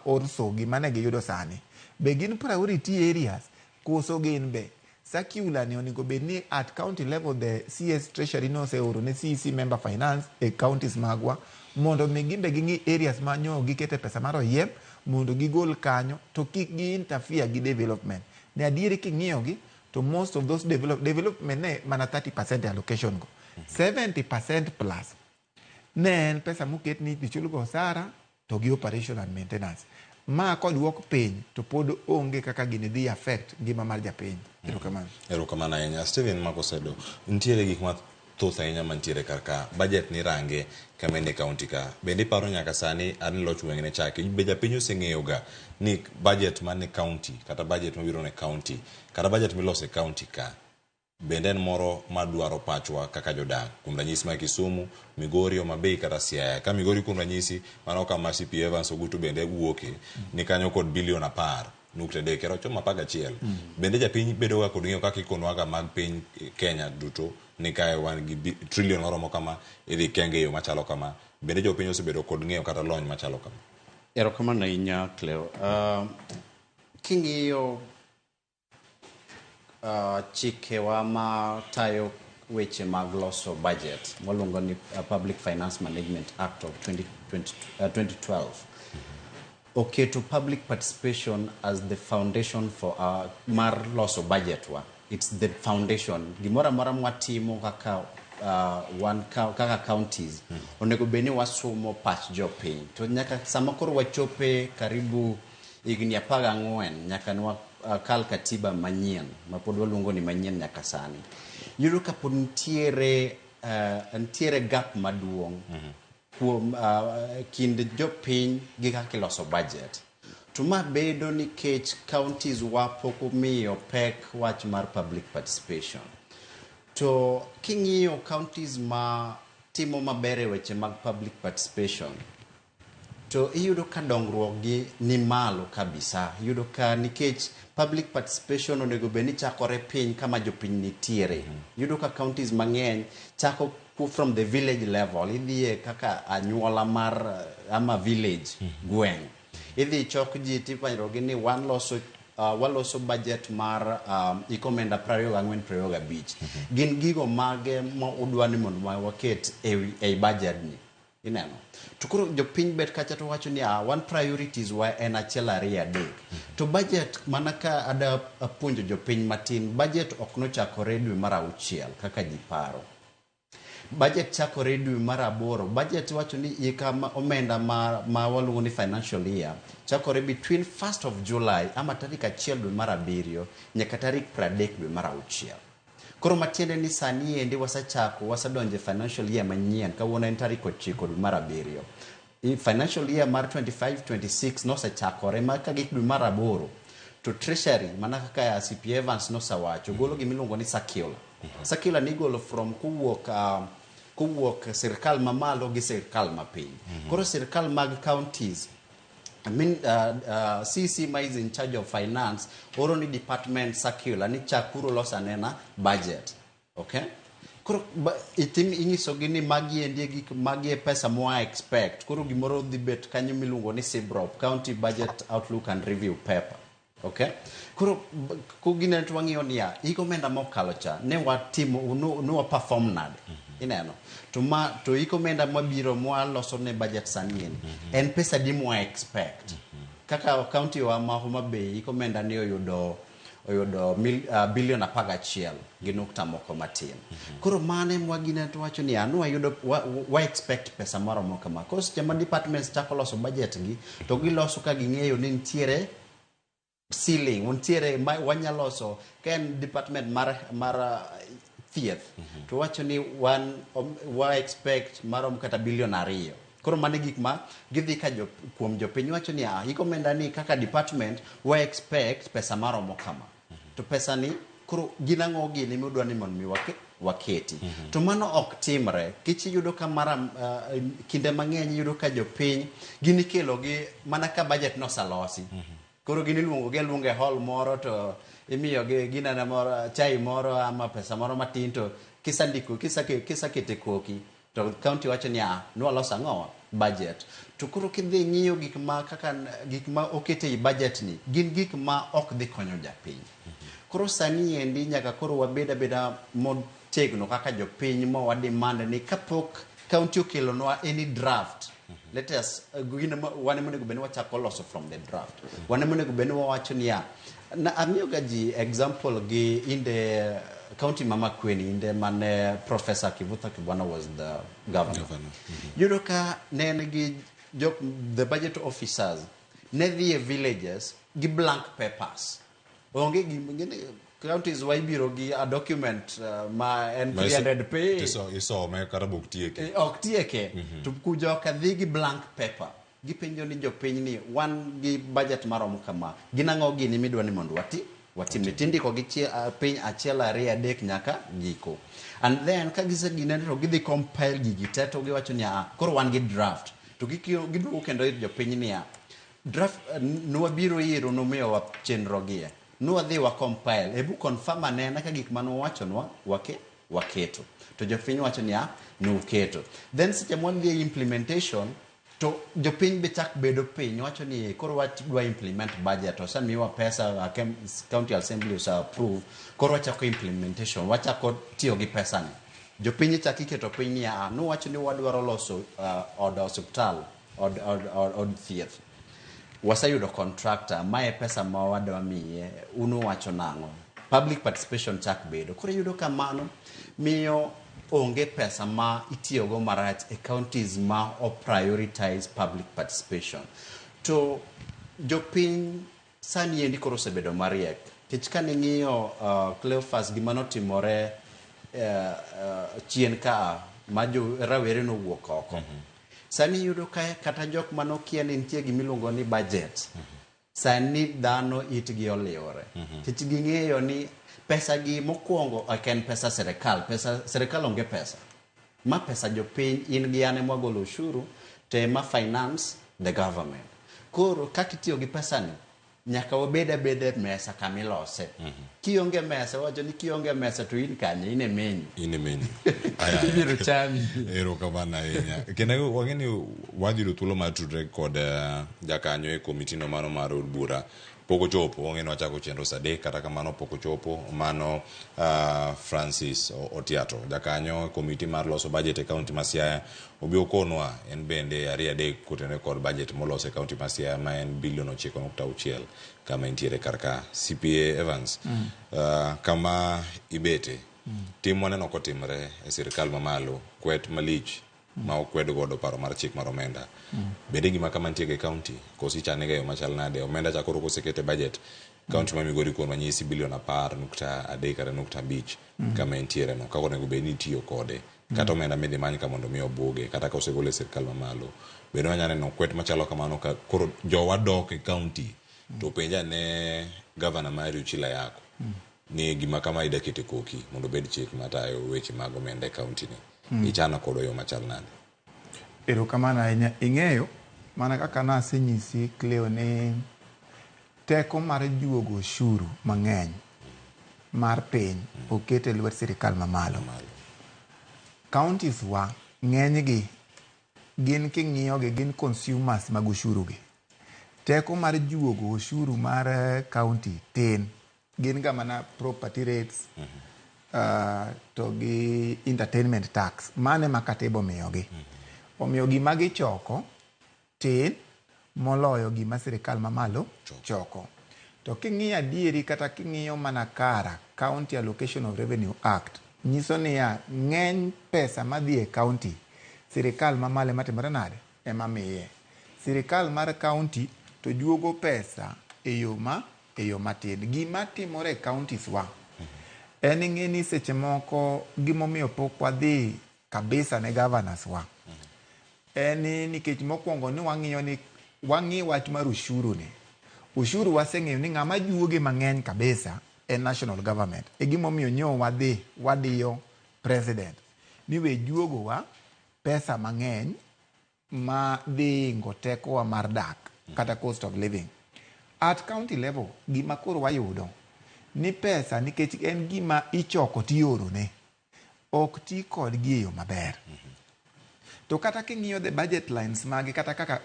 or so gima ne giyudo sani. Be gin priority areas koso gin be circular ni onego bed ni at county level the CS Treasury noseoro ne CEC member finance e counties magwa mondo mi gin be ging'i areas ma nyo gikete pesa mar oyiem mondo gigol kanyo to kik gi interfere gi development. Ne adieri king'iyo gi to most of those development ne mana 30% allocation go. 70% plus ne en pesa moket ni idhi chulgo osara to gi operation and maintenance. Ma koduok piny to pod onge kaka gini dhi affect ngima mar japiny. Erokamano. Erokamano ahinya. Stephen Makosedo, nitiere gik mathoth ahinya mantiere kar ka. Budget ni range kama en e county ka. Bende iparo nyaka sani an loch weng' ne chaki. Be japiny oseng'eyo ga ni budget man e county kata budget mabiro ne county kata budget miloso e county ka bende en moro madwaro pachwa kaka jodak. Kuom ranyisi ma Kisumu, Migori, Homa Bay kata Siaya. Ka Migori kuom ranyisi, mano kama CP Evans Ogutu bende wuoke, ni kanyo kod bilion 10.3, kendo ochomo 11. Bende japiny bedo ga kod ng'eyo kaka ikonwaga mag piny Kenya duto ni kae wan gi trillion moromo kama, idhi kenge e yo machalo kama. Bende jopiny osebedo kod ng'eyo kata lony machalo kama? Erokamano ahinya, Cleo. King'iyo chikewa ma tayo weche mag loso budget waluongo ni Public Finance Management Act of 2012 oketo public participation as the foundation for mar loso budget wa. It's the foundation. Gimoro amora mwatimo kaka wan kaka counties onego bed ni wasumo pach jopiny. To nyaka sama koro wachope karibu higni 14 nyaka nwa kal katiba manyien ma pod waluongo ni manyien nyaka sani. Yudo ka pod nitiere gap maduong' kuom kind jopiny gi kaka iloso budget. To ma bedo nikech counties wa pok omiyo pek wach mar public participation. To king'iyo counties ma timo maber e weche mag public participation, to iyudo ka dongruok gi ni malo kabisa. Iyudo ka nikech public participation onego bed ni chakore piny kama jopiny nitiere. Iyudo ka counties mang'eny chako from the village level, idhiye kaka anyuola mar ama village gweng'. Idhi chok ji tipanyogi ni wan loso waloso budget mar ikomenda 24-25. Gin gigo mage ma udwa ni mondo waket e budget ni. Ineno. To koro jopiny bet kacha to wacho ni one priorities wa en 1 2 3. To budget mana ka ada apuonjo jopiny matin, budget ok nochakore dwe mar 6 kaka ji paro. Budget chakore dwe mar 8. Budget wacho ni ika omenda ma waluongo ni financial year chakore between 1st of July ama tarik 1 dwe mar 7 nyaka tarik 30 dwe mar 6. Koro matiende ni sani endi wasechako wasedonje financial year manyien kawuono en tarik 9 dwe mar 7. Financial year mar 25-26 nosechakore ma ka gik dwe mar 8 to Treasury mana kaka CP Evans nosewacho golo gimiluongo ni circular. Circular ni golo from kowuok sirkal mamalo gi sirkal mapiny. Koro sirkal mag counties, I mean, CC ma is in charge of finance, oro ni department circular ni chakuru loso anena budget. Okay? Koro itim inyisogi ni magi endi gik magi e pesa mwa expect. Koro gimoro dhi bet kanyo miluongo ni CBROP, County Budget Outlook and Review Paper. Okay? Koro kugine to wang'iyo niya, hik omenda mokalo cha ne watimo ne wa perform nade? Ineno. To ma to hik omenda mabiro mwaloso ne budget sani en en pesa di mwa expect. Kaka county wa ma Homa Bay hik omenda ni oyudo bilion 11 gi nukta moko matin. Koro mane mwagine to wacho ni anu wayudo wa expect pesa moromo kama. Koro seche ma departments chako loso budget gi to giloso ka ging'eyo ni nitiere ceiling, nitiere wanyaloso ka en department mar thieth to wacho ni wa expect marom kata bilion 2. Koro mane gik ma gidhi ka kuom jopiny wacho ni hik omenda ni kaka department wa expect pesa maromo kama. To pesa ni koro gin ang'o gini midwa ni mondo mi waketi. To mano ok timre. Kech iyudo ka mara kinde mang'eny iyudo ka jopiny gin ikelo gi mana ka budget nosalosi. Koro gin iluongo gi aluonga e hall moro to imiyo gi ginene moro, chai moro ama pesa moro matin, to kisandiko kisakete koki to county wacho ni ah, nwaloso ang'owa budget. To koro kidhi ng'iyo gik ma kaka gik ma okete ei budget ni gin gik ma ok dhi konyo japiny. Koro sani endi nyaka koro wabed abeda motegno kaka jopiny ma wa demand ni kapok county okelonwa any draft, let us gin wan ema onego bed ni wachako loso from the draft. Wan ema onego bed ni wawacho niya, na amiyoga ji example gi inde county ma Makueni, inde mane Professor Kivutha Kibwana was the governor. Yudo ka ne en gi jok, the budget officers ne dhi e villages gi blank papers. Onge gi counties wa ibiro gi a document ma en 300 page. Isome kata buk tieke. Ok tieke. To kujoka dhi gi blank paper. Gipenjo ni jopiny ni wan gi budget maromo kama. Gin ang'o gini midwa ni mondo wati? Watim. Tindiko gi piny 1, 2, 3 nyaka giko. And then ka giseginene to gidhi compile gigi te to giwacho ni ah, koro wan gi draft. To giduogo kendo ir jopiny niya, draft nwabiro iru numiyowa chenro gie. Nwadhi wa compile. Ebu confirm anena ka gik mane uwachonwa waketo. To jopiny wacho niya, nuketo. Then seche mwadhi e implementation, to jopiny be chak bedo piny wacho ni koro wadwa implement budget, osemiwa pesa, county assembly ose approve, koro wachako implementation, wachako tiyo gi pesa ni. Jopiny chak iketo piny niya, nuwacho ni wadwaro loso od osiptal, od thieth. Waseyudo contractor, mae pesa ma wadwa miye, unu wacho nang'o? Public participation chak bedo. Koro iyudo ka mano miyo onge pesa ma itiyogo marach e counties ma o prioritize public participation. To jopiny sani endi koro osebedo mariek. Nikech ka ning'iyo Cleophas, gima notimore chien ka ma jo rawere nowuok oko. Sani iyudo ka kata jok manokia ni nitie gimiluongo ni budget. Sani dhano itgi oliwore. Nikech ging'eyo ni pesa gi mokwongo ok en pesa sirikal. Pesa sirikal onge pesa. Ma pesa jopiny, in gi an ema wagolo ushuru to ema finance the government. Koro kaka itiyo gi pesa ni nyaka wabed abeda e mesa kamilose. Kionge mesa, wacho ni kionge mesa to in kanye, in e menu. In e menu. Ibiro chami. Erokamano ahinya. Kendo wang'e ni wadhi yudo thuolo mar tudre kod jakanyo e komiti no mano mar od bura. Pok ochopo, wang'e ni wachako chenro saa 3, kata kamano pok ochopo. Mano Francis Otiato, jakanyo e komiti mar loso budget e kaunti ma Siaya, obi okonwa en bende 2 3 kotenore kod budget molos e kaunti ma Siaya ma en bilion 9.6 kama entiere kar ka. CPA Evans, kama ibete, tim waneno kotimre e sirikal mamalo, kwet malich ma okwed godo paro mar chik mar omenda. Bende gima kama nitie e kaunti, koso ichane ga e yo machal nade? Omenda cha koro koseket e budget, kaunti ma Migori kuom ranyisi bilion 10.3 kata .5 kama entiere no, kaka onego bed ni itiyo kode. Kata omenda midhi many ka mondo mi obuge, kata ka osegol e sirikal mamalo. Bende wanyalo neno kwet machalo kamano ka koro jowa dok e kaunti to penja ne gavana mari Ochilo Ayako ni gima kama ida kete koki mondo obed chik matayo weche mag omenda e kaunti ni. Ichano kod yo machal nade? Erokamano ahinya. Ing'eyo, mana kaka nasenyisi Cleo ni teko mar juogo ushuru mang'eny mar piny oket e lwet sirikal mamalo. Counties wa ng'enygi gin king'iyogi gin consumers mag ushuru gi. Teko mar juogo ushuru mar county tin. Gin ga mana property rates to gi entertainment tax. Mano ema katiba omiyogi. Omiyo gima gichoko tin moloyo gima sirikal mamalo choko. To king'iyo adieri kata king'iyo mana kara County Allocation of Revenue Act nyiso niya ng'eny pesa madhi e county sirikal mamalo ema timore nade? Ema miye. Sirikal mar county to juogo pesa e yo matin. Gima timore e counties wa en ing'e ni seche moko gimomiyo pok wadhi kabisa ne governors wa en ni nikech mokwongo ni wang'iyo ni wang'i wach mar ushuru ni. Ushuru waseng'eyo ni ng'ama juoge mang'eny kabisa en national government. E gimomiyo nyo wadhi wadiyo president ni we juogowa pesa mang'eny ma dhi ingo tekowa mar dak kata cost of living. At county level, gima koro wayudo ni pesa nikech en gima ichoko tiorone ok ti kodgi e yo maber. To kata king'iyo the budget lines magi kata kaka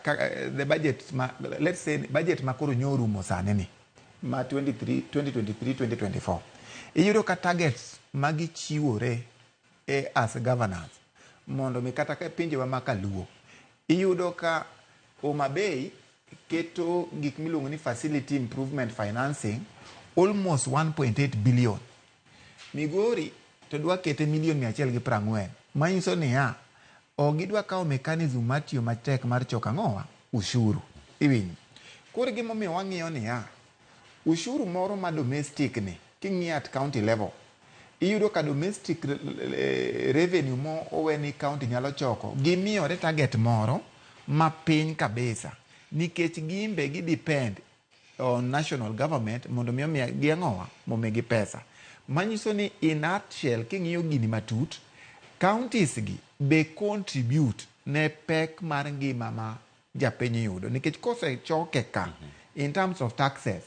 the budget ma, let's say budget ma koro nyo orumo sani ni ma 23 2023 2024 iyudo ka targets magichiwore as governors mondo mi kata ka pinjewa ma kaluo iyudo ka Homa Bay keto gik miluongo ni facility improvement financing almost 1.8 billion. Migori to dwa kete milion 140, manyiso niya ok gidwa kawo mechanism mar tiyo matek mar choko ang'owa ushuru. Iwinjo? Koro gimomiyo wang'iyo niya ushuru moro ma domestic ni king'iyo at county level iyudo ka domestic revenue mo owe ni county nyalo choko gimiyore target moro mapiny kabisa nikech gimbe gi depend on national government mondo mi omiya gi ang'owa momigi pesa. Manyiso ni in nutshell king'iyo gini matut, counties gi be contribute ne pek mar ngima ma japiny yudo nikech kosechoke ka in terms of taxes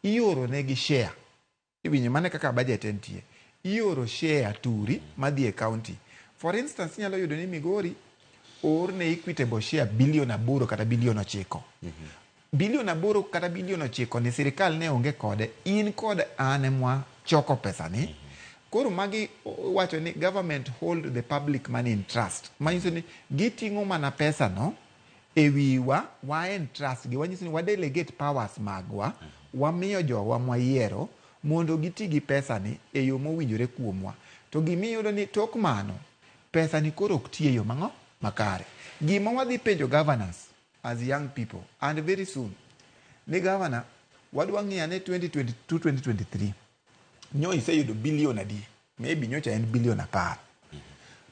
ioro negi share. Iwinjo mane kaka budget entie. Ioro share turi madhi e county. For instance, inyalo yudo ni Migori oor ne equitable share bilion 8 kata bilion 9. Bilion 8 kata bilion 9 ni sirikal ne onge kode, in kod an emwa choko pesa ni. Koro magi wacho ni government hold the public money in trust. Manyiso ni giting'o mana pesa no e wiwa, wa entrust gi, wanyiso ni wa delegate powers magwa, wamiyo jowa mwayiero mondo giti gi pesa ni e yo mowinjore kuomwa. To gimiyudo ni tok mano, pesa ni koro ok ti e yo mang'o makare. Gima wadhi penjo governors as young people, and very soon, ni governor, wadwa ng'iyo ane 2022-2023, nyo iseyudo bilion adi? Maybe nyocha en bilion 10.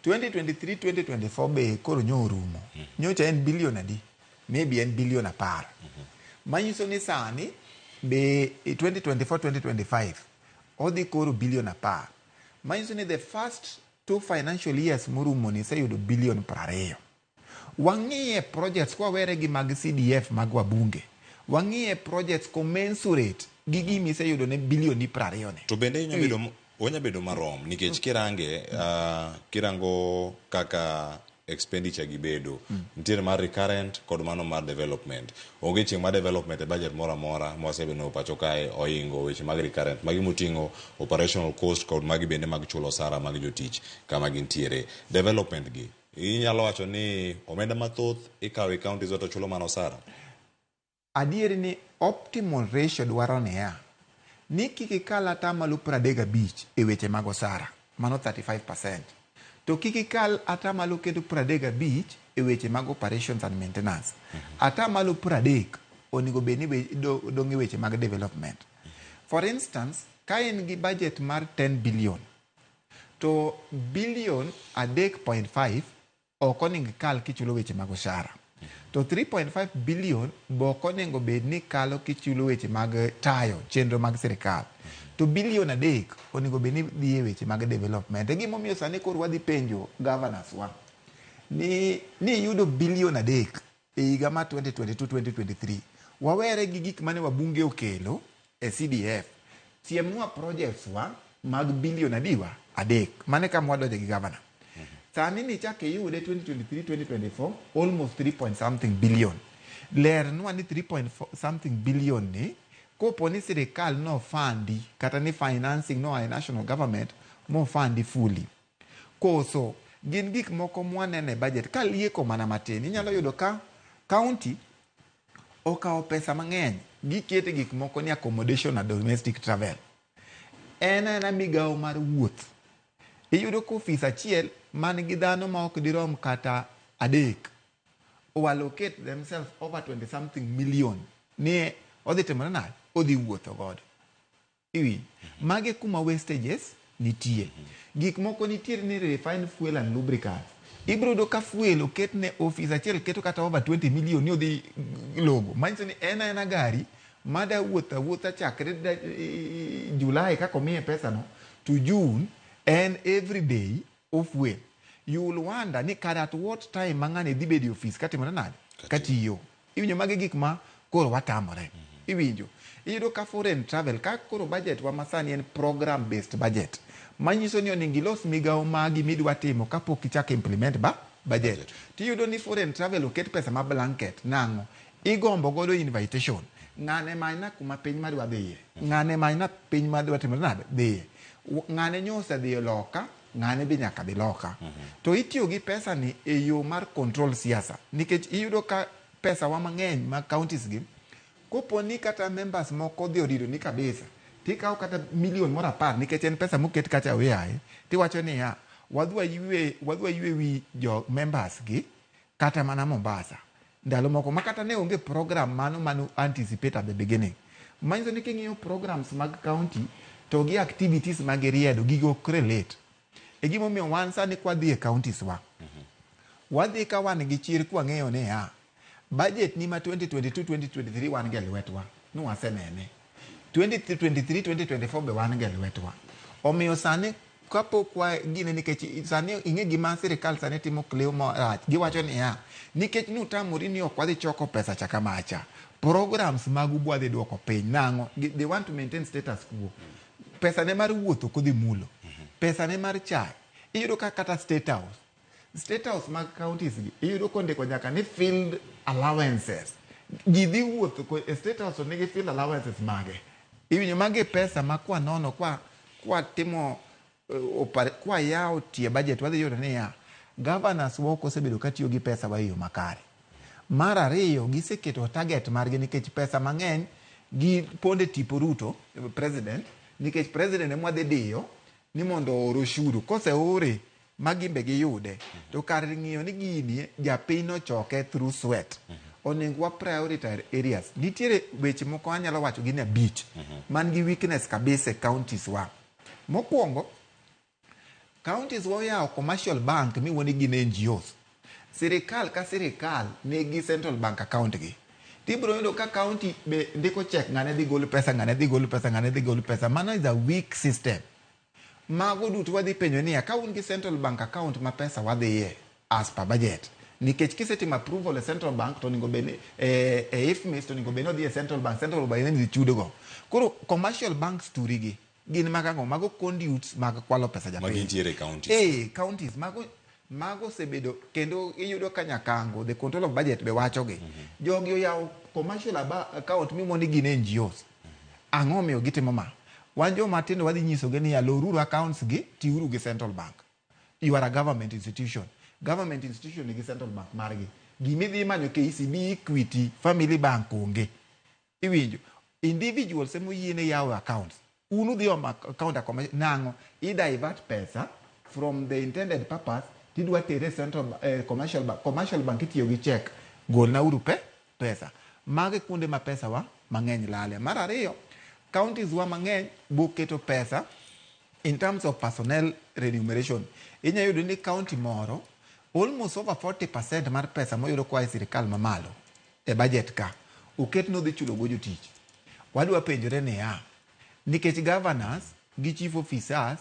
2023-2024 be koro nyo orumo. Nyocha en bilion adi? Maybe en bilion 10. Manyiso ni sani be 2024-2025 odhi koro bilion 10. Manyiso ni the first 2 financial years morumo ni iseyudo bilion 20. Wang'iye projects kwawere gi mag CDF mag wabunge. Wang'iye projects commensurate gi gima iseyudo ne bilion 20 ni. To bende onya bedo marom nikech kirange kirango kaka expenditure gi bedo nitiere mar recurrent kod mano mar development. Onge chieng' mar development e budget moro amora mwasebedo pacho kae oingo weche mag recurrent magi moting'o operational cost kod magi bende mag chulo osara mag jotich kama gintiere. Development gi inyalo wacho ni omenda mathoth ikawo e counties to chulo mana osara. Adieri ni optimal ratio dwaro niya ni kik ikal atamalo 35 e weche mag osara, mano 35%. To kik ikal atamalo kendo 35 e weche mag operations and maintenance. Atamalo 30 onego bed ni dong' e weche mag development. For instance, ka in gi budget mar 10 billion, to billion 3.5 ok onego ikal kichulo weche mag osara. To 3.5 billion be ok onego bed ni kalo kichulo weche mag tayo chenro mag sirikal. To billion 3 onego bed ni dhi e weche mag development. E gimomiyo sani koro wadhi penjo governors wa ni iyudo billion 3 e higa mar 2022-2023. Wawere gi gik mane wabunge okelo e CDF. Siemnwa projects wa mag billion adiwa 3. Mane kama wadonje gi governor. Sani ni chak iyude 2023-2024 almost 3 point something billion. Lernwa ni 3 point something billion ni kopo ni sirikal no fundi kata ni financing no e national government mo fundi fully. Koso gin gik moko mwanene budget ka lieko mana matin inyalo yudo ka county okawo pesa mang'eny gikete gik moko ni accommodation and domestic travel. En aena migawo mar wuoth. Iyudo ka ofis achiel man gi dhano ma ok dirom kata 3 o allocate themselves over 20 something million ni odhi timore nade? Odhi wuotho godo. Iwinjo? Magi kuma wastages nitie. Gik moko nitiere ni refined fuel and lubricants. Ibiro yudo ka fuel oket ne ofis achiel keto kata over 20 million ni odhi logo. Manyiso ni en aena gari Mada wuotho awuotha chakre July kaka omiye pesa no to June en every day ofuel. You will wonder ni kare at what time ma ng'ani dhi bedo e ofis katimore nade? Katiyo. Iwinjo magi gik ma koro watamore. Iwinjo. Iyudo ka foreign travel ka koro budget wa masani en program based budget. Manyiso ni onego ilos migawo magi midwa timo kapok ichako implement ba budget. Tiyudo ni foreign travel oket pesa ma blanket nang'o? Igombo godo invitation. Ng'ane manyna kuma piny madwa dhiye. Ng'ane manyna piny madwa timore nade? Dhiye. Ng'ane nyo osedhiyo loka, ng'ane be nyaka dhi loka. To itiyo gi pesa ni e yo mar control siasa. Nikech iyudo ka pesa wa mang'eny mag counties gi, kopo ni kata members moko odhi orido ni kabisa, tikawo kata milion moro 10 nikech en pesa moket kacha oyaye, tiwacho niya, wadhi waywe wi jo members gi kata mana Mombasa. Ndalo moko ma kata ne onge program mano mano anticipate at the beginning. Manyiso ni king'iyo programs mag county to gi activities mag riedo gigo ok relate. E gimomiyo wan sani kwadhi e counties wa, wadhi ka wan gi chir kwang'eyo niya, budget ni ma 2022-2023 wan gi e lwetwa, nwasenene. 2023-2024 be wan gi e lwetwa. Omiyo sani kapok wa gine nikech sani ing'e gima sirikal sani timo Cleo marach. Giwacho niya, nikech nutamori ni ok wadhi choko pesa cha kamacha, programs magu bwadhi duoko piny. Nang'o? They want to maintain status quo. Pesa ne mar wuoth ok odhi mulo. Pesa ne mar chai. Iyudo ka kata state house. State house mag counties gi, iyudo kondiko nyaka ni field allowances. Ji dhi wuotho e state house to nigi field allowances mage. Iwinjo magi pesa ma kwa nono kwa timo kwa yawo tie budget wadhi yudo niya, governors wa ok osebedo katiyo gi pesa wa e yo makare. Mar ariyo, giseketo target margi nikech pesa mang'eny gi ponde tipo Ruto, president, nikech president ema wadhi diyo ni mondo oor oshuru. Koseore, ma gimbe giyude. To kar ng'iyo ni gini japiny nochoke through sweat. Onego wa prioritize areas. Nitiere weche moko anyalo wacho gin 5 man gi weakness kabisa e counties wa. Mokwongo, counties wa oyawo commercial bank miwuo ni gin NGOs. Sirikal ka sirikal nigi central bank account gi. Tibiro yudo ka county be ndiko check ng'ane dhi gol pesa, ng'ane dhi gol pesa, ng'ane dhi gol pesa. Mano is a weak system. Mago duto wadhi penjo niya, ka un gi central bank account ma pesa wadhiye as per budget, nikech kisetimo approval e central bank to onego bed ni e IFMIS to onego bed ni odhi e central bank, central bank ema dhi chudo go. Koro commercial banks turi gi gin mag ang'o? Mago conduits mag kwalo pesa japiny. Magi nitiere e counties. Counties mago osebedo kendo iyudo ka Nyakango the control of budget be wacho gi. Jogi oyawo commercial account miluongo ni gin NGOs. Ang'o miyo gitimo ma? Wan joma tindo wadhi nyisogi niya, loruru accounts gi, tiuru gi central bank. You are a government institution. Government institution nigi central bank margi. Gimidhi manyo KCB, Equity, Family Bank onge. Iwinjo? Individuals ema oyiene yawo accounts. Un udhi omo account a commercial nang'o? I divert pesa from the intended purpose tidwa tere central commercial bank. Commercial bank itiyo gi check. Golna uru pesa. Mago e kuonde ma pesa wa mang'eny lale. Mar ariyo, counties wa mang'eny boketo pesa in terms of personnel remuneration. Inya yudo ni county moro almost over 40% mar pesa moyudo koa e sirikal mamalo e budget ka oket nodhi chulo go jotich. Wadwa penjore niya, nikech governors gi chief officers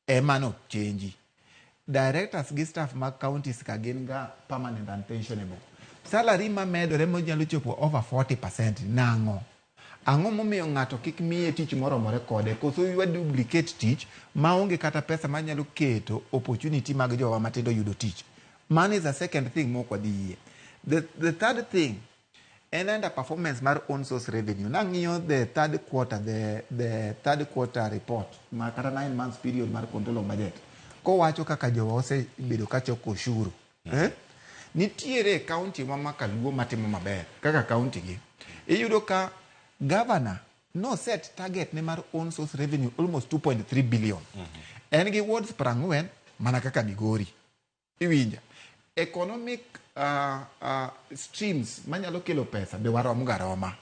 ema no change. Directors gi staff mag counties ka gin ga permanent and pensionable. Salary mamedore monyalo chopo over 40% nang'o? Ang'o momiyo ng'ato kik miye tich moromore kode? Koso wa duplicate tich maonge kata pesa manyalo keto opportunity mag jowa matindo yudo tich. Mano is a second thing mok wadhi yie. The third thing en under performance mar own source revenue. Nang'iyo the third quarter, the third quarter report ma kata 9 months period mar control of budget. Kowacho kaka jowa osebedo ka choko ushuru. Nitiere county ma Makaluo matimo maber kaka county gi. Iyudo ka governor no set target ne mar own source revenue almost 2.3 billion. En gi wards 40 mana kaka Migori. Iwinja. Economic streams manyalo kelo pesa be warom ga roma.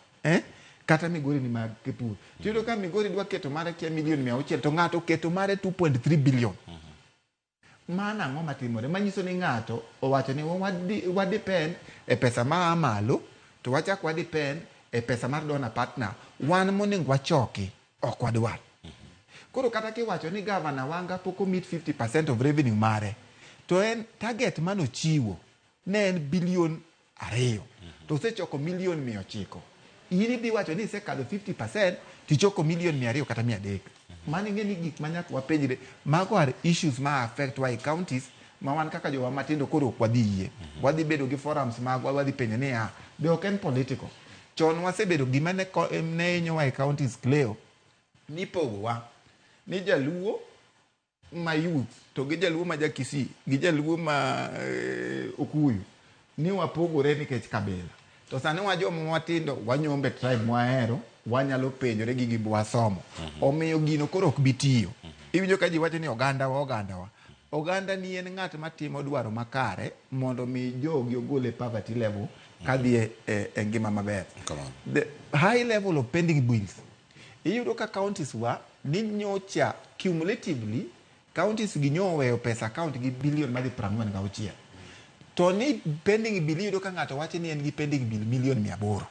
Kata Migori ni mag pur. Tiyudo ka Migori dwa keto mare kia milion 600 to ng'ato keto mare 2.3 billion. Mano ang'o matimore? Manyiso ni ng'ato owacho ni wa depend e pesa ma malo to wachak wa depend e pesa mar donor partner wan monego wachoki ok wadwar. Koro kata kiwacho ni gavana Wanga pok o meet 50% of revenue mare, to en target manochiwo ne en bilion 2 to osechoko milion 900. In idhi wacho ni isekadho 50% tichoko milion 200 kata 300. Mano ing'e ni gik ma nyaka wapenjre, mago are issues ma affect wa e counties ma wan kaka jowa matindo koro ok wadhi yie. Wadhi bedo gi forums magwa, wadhi penjo niya, be ok en political? Chon wasebedo gima ne hinyowa e counties Cleo, nipogowa ni jaluo ma youth to gi jaluo ma ja Kisii gi jaluo ma Okuyu ni wapogore nikech kabila. To sani wa joma watindo wanyombe tribe mwahero, wanyalo penjore gi gima wasomo. Omiyo gino koro ok bi tiyo. Iwinjo ka ji wacho ni oganda wa, oganda wa. Oganda ni en ng'at matimo dwaro makare mondo mi jogi ogol e poverty level kadhi e ngima maber. The high level of pending bills. Iyudo ka counties wa ni nyocha cumulatively counties gi nyo oweyo pesa account gi billion madhi 46. To ni pending bill iyudo ka ng'ato wacho ni en gi pending bill milion 800.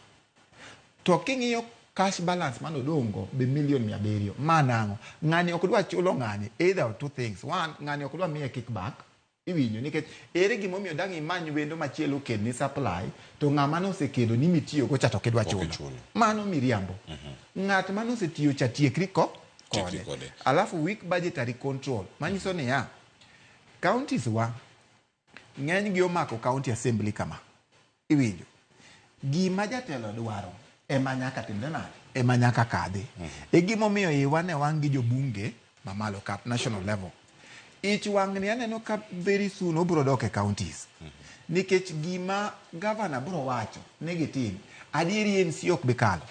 To king'iyo cash balance manodong'o be milion 700. Ma nang'o? Ng'ani ok dwa chulo ng'ani either of two things. One, ng'ani ok dwa miye kickback. Iwinjo nikech ere gimomiyo dang' imany wendo machielo okelni supply to ng'ama nosekedo ni mitiyogo cha to ok idwa chulo. Mano miriambo. Ng'at manosetiyo cha tiekri kode. Alafu weak budgetary control manyiso niya, counties wa ng'eny gi omako county assembly kama. Iwinjo. Gima jatelo dwaro ema nyaka timre nade? Ema nyaka kadhi. E gimomiyo iwa ne wang' gi jobunge mamalo kap national level. Ich wang' ni aneno ka very soon obiro dok e counties. Nikech gima governor biro wacho ni gitim, adieri MC ok bi kalo.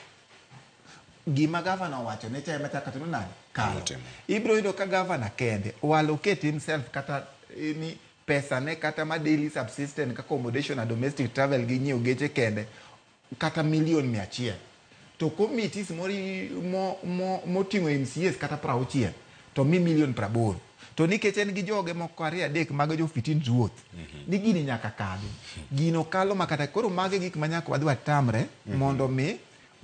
Gima governor owacho ne cha ema chaka timo nade? Kalo. Ibiro yudo ka governor kende o allocate himself kata ni pesa ne kata ma daily subsistence kaka accommodation and domestic travel gi nyiewo geche kende kata milion 100. To committees moting'o MCAs kata 60 to mi milion 80. To nikech en gi joge moko 2 3 mag jo fitin ruoth, ni gini nyaka kadhi. Gino kalo makata koro mage gik ma nyaka wadhi watamre mondo mi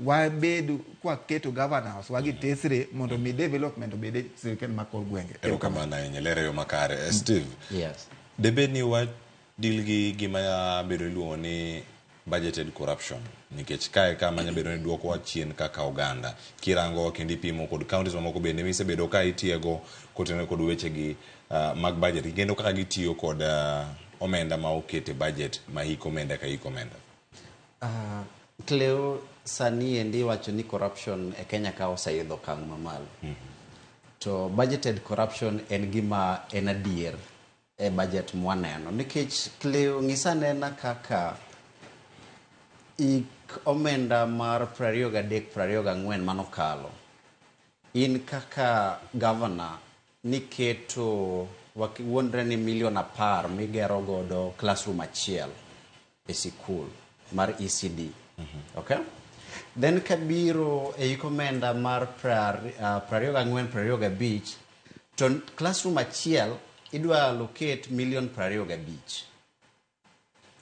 wabed kwaketo governors wagi tesre mondo mi development obed e sirkal ma kor gwenge. Erokamano ahinya, lero yo makare. Steve, Yes. debed ni wa deal gi gima bedo iluongo ni budgeted corruption nikech kae kama nyalo bedo ni duokowa chien kaka oganda kirango kendo ipimo kod counties mamoko bende misebedo ka itiego kotenore kod wechegi mag budget kendo kaka gitiyo kod omenda ma oket e budget ma hik omenda ka hik omenda. Cleo, sani endi iwacho ni corruption e Kenya ka oseidho okang' mamalo. To budgeted corruption en gima en adier e budget mwaneno. Nikech Cleo, ng'isa anena kaka ik omenda mar 23 24 manokalo. In kaka governor niketo wuondre ni milion 10 migero godo classroom achiel e sikul mar ECD. Okay? Then kabiro e hik omenda mar 24 25 to classroom achiel idwa allocate milion 25.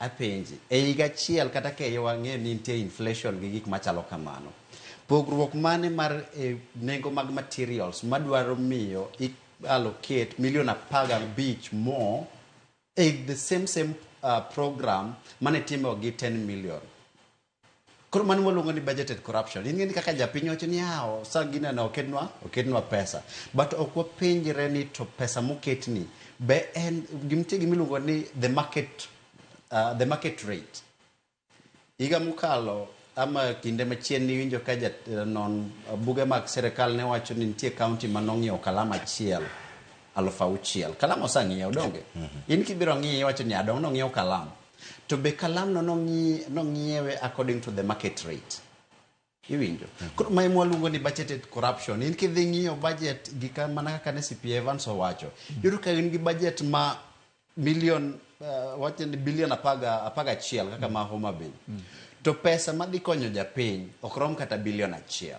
Apenji, e higa achiel kata ka wang'eyo ni nitie inflation gi gik machalo kamano, pogruok mane mar nengo mag materials madwaro miyo i allocate milion 15 more e the same program mane timo gi 10 million? Koro mano waluongo ni budgeted corruption. In ng'eni kaka japiny wacho ni yawo sa gineno oketnwa pesa. But ok wapenjre ni to pesa moketni be en nitie gimiluongo ni the market rate. Higa mokalo ama kinde machien niwinjo ka non buge mag sirikal ne wacho ni nitie county manong'iewo kalam achiel 6,000. Kalam oseng'iew donge? In kibiro ng'iye iwacho ni adong' nong'iew kalam. To be kalam no nong'iewe according to the market rate. Iwinjo. Koro ma ema waluongo ni budgeted corruption. In kidhi ng'iyo budget gi mana kaka ne CPA Evans owacho. Iyudo ka in gi budget ma milion wacho ni bilion 11 kaka ma Homa Bay. To pesa madhi konyo japiny ok rom kata bilion 1.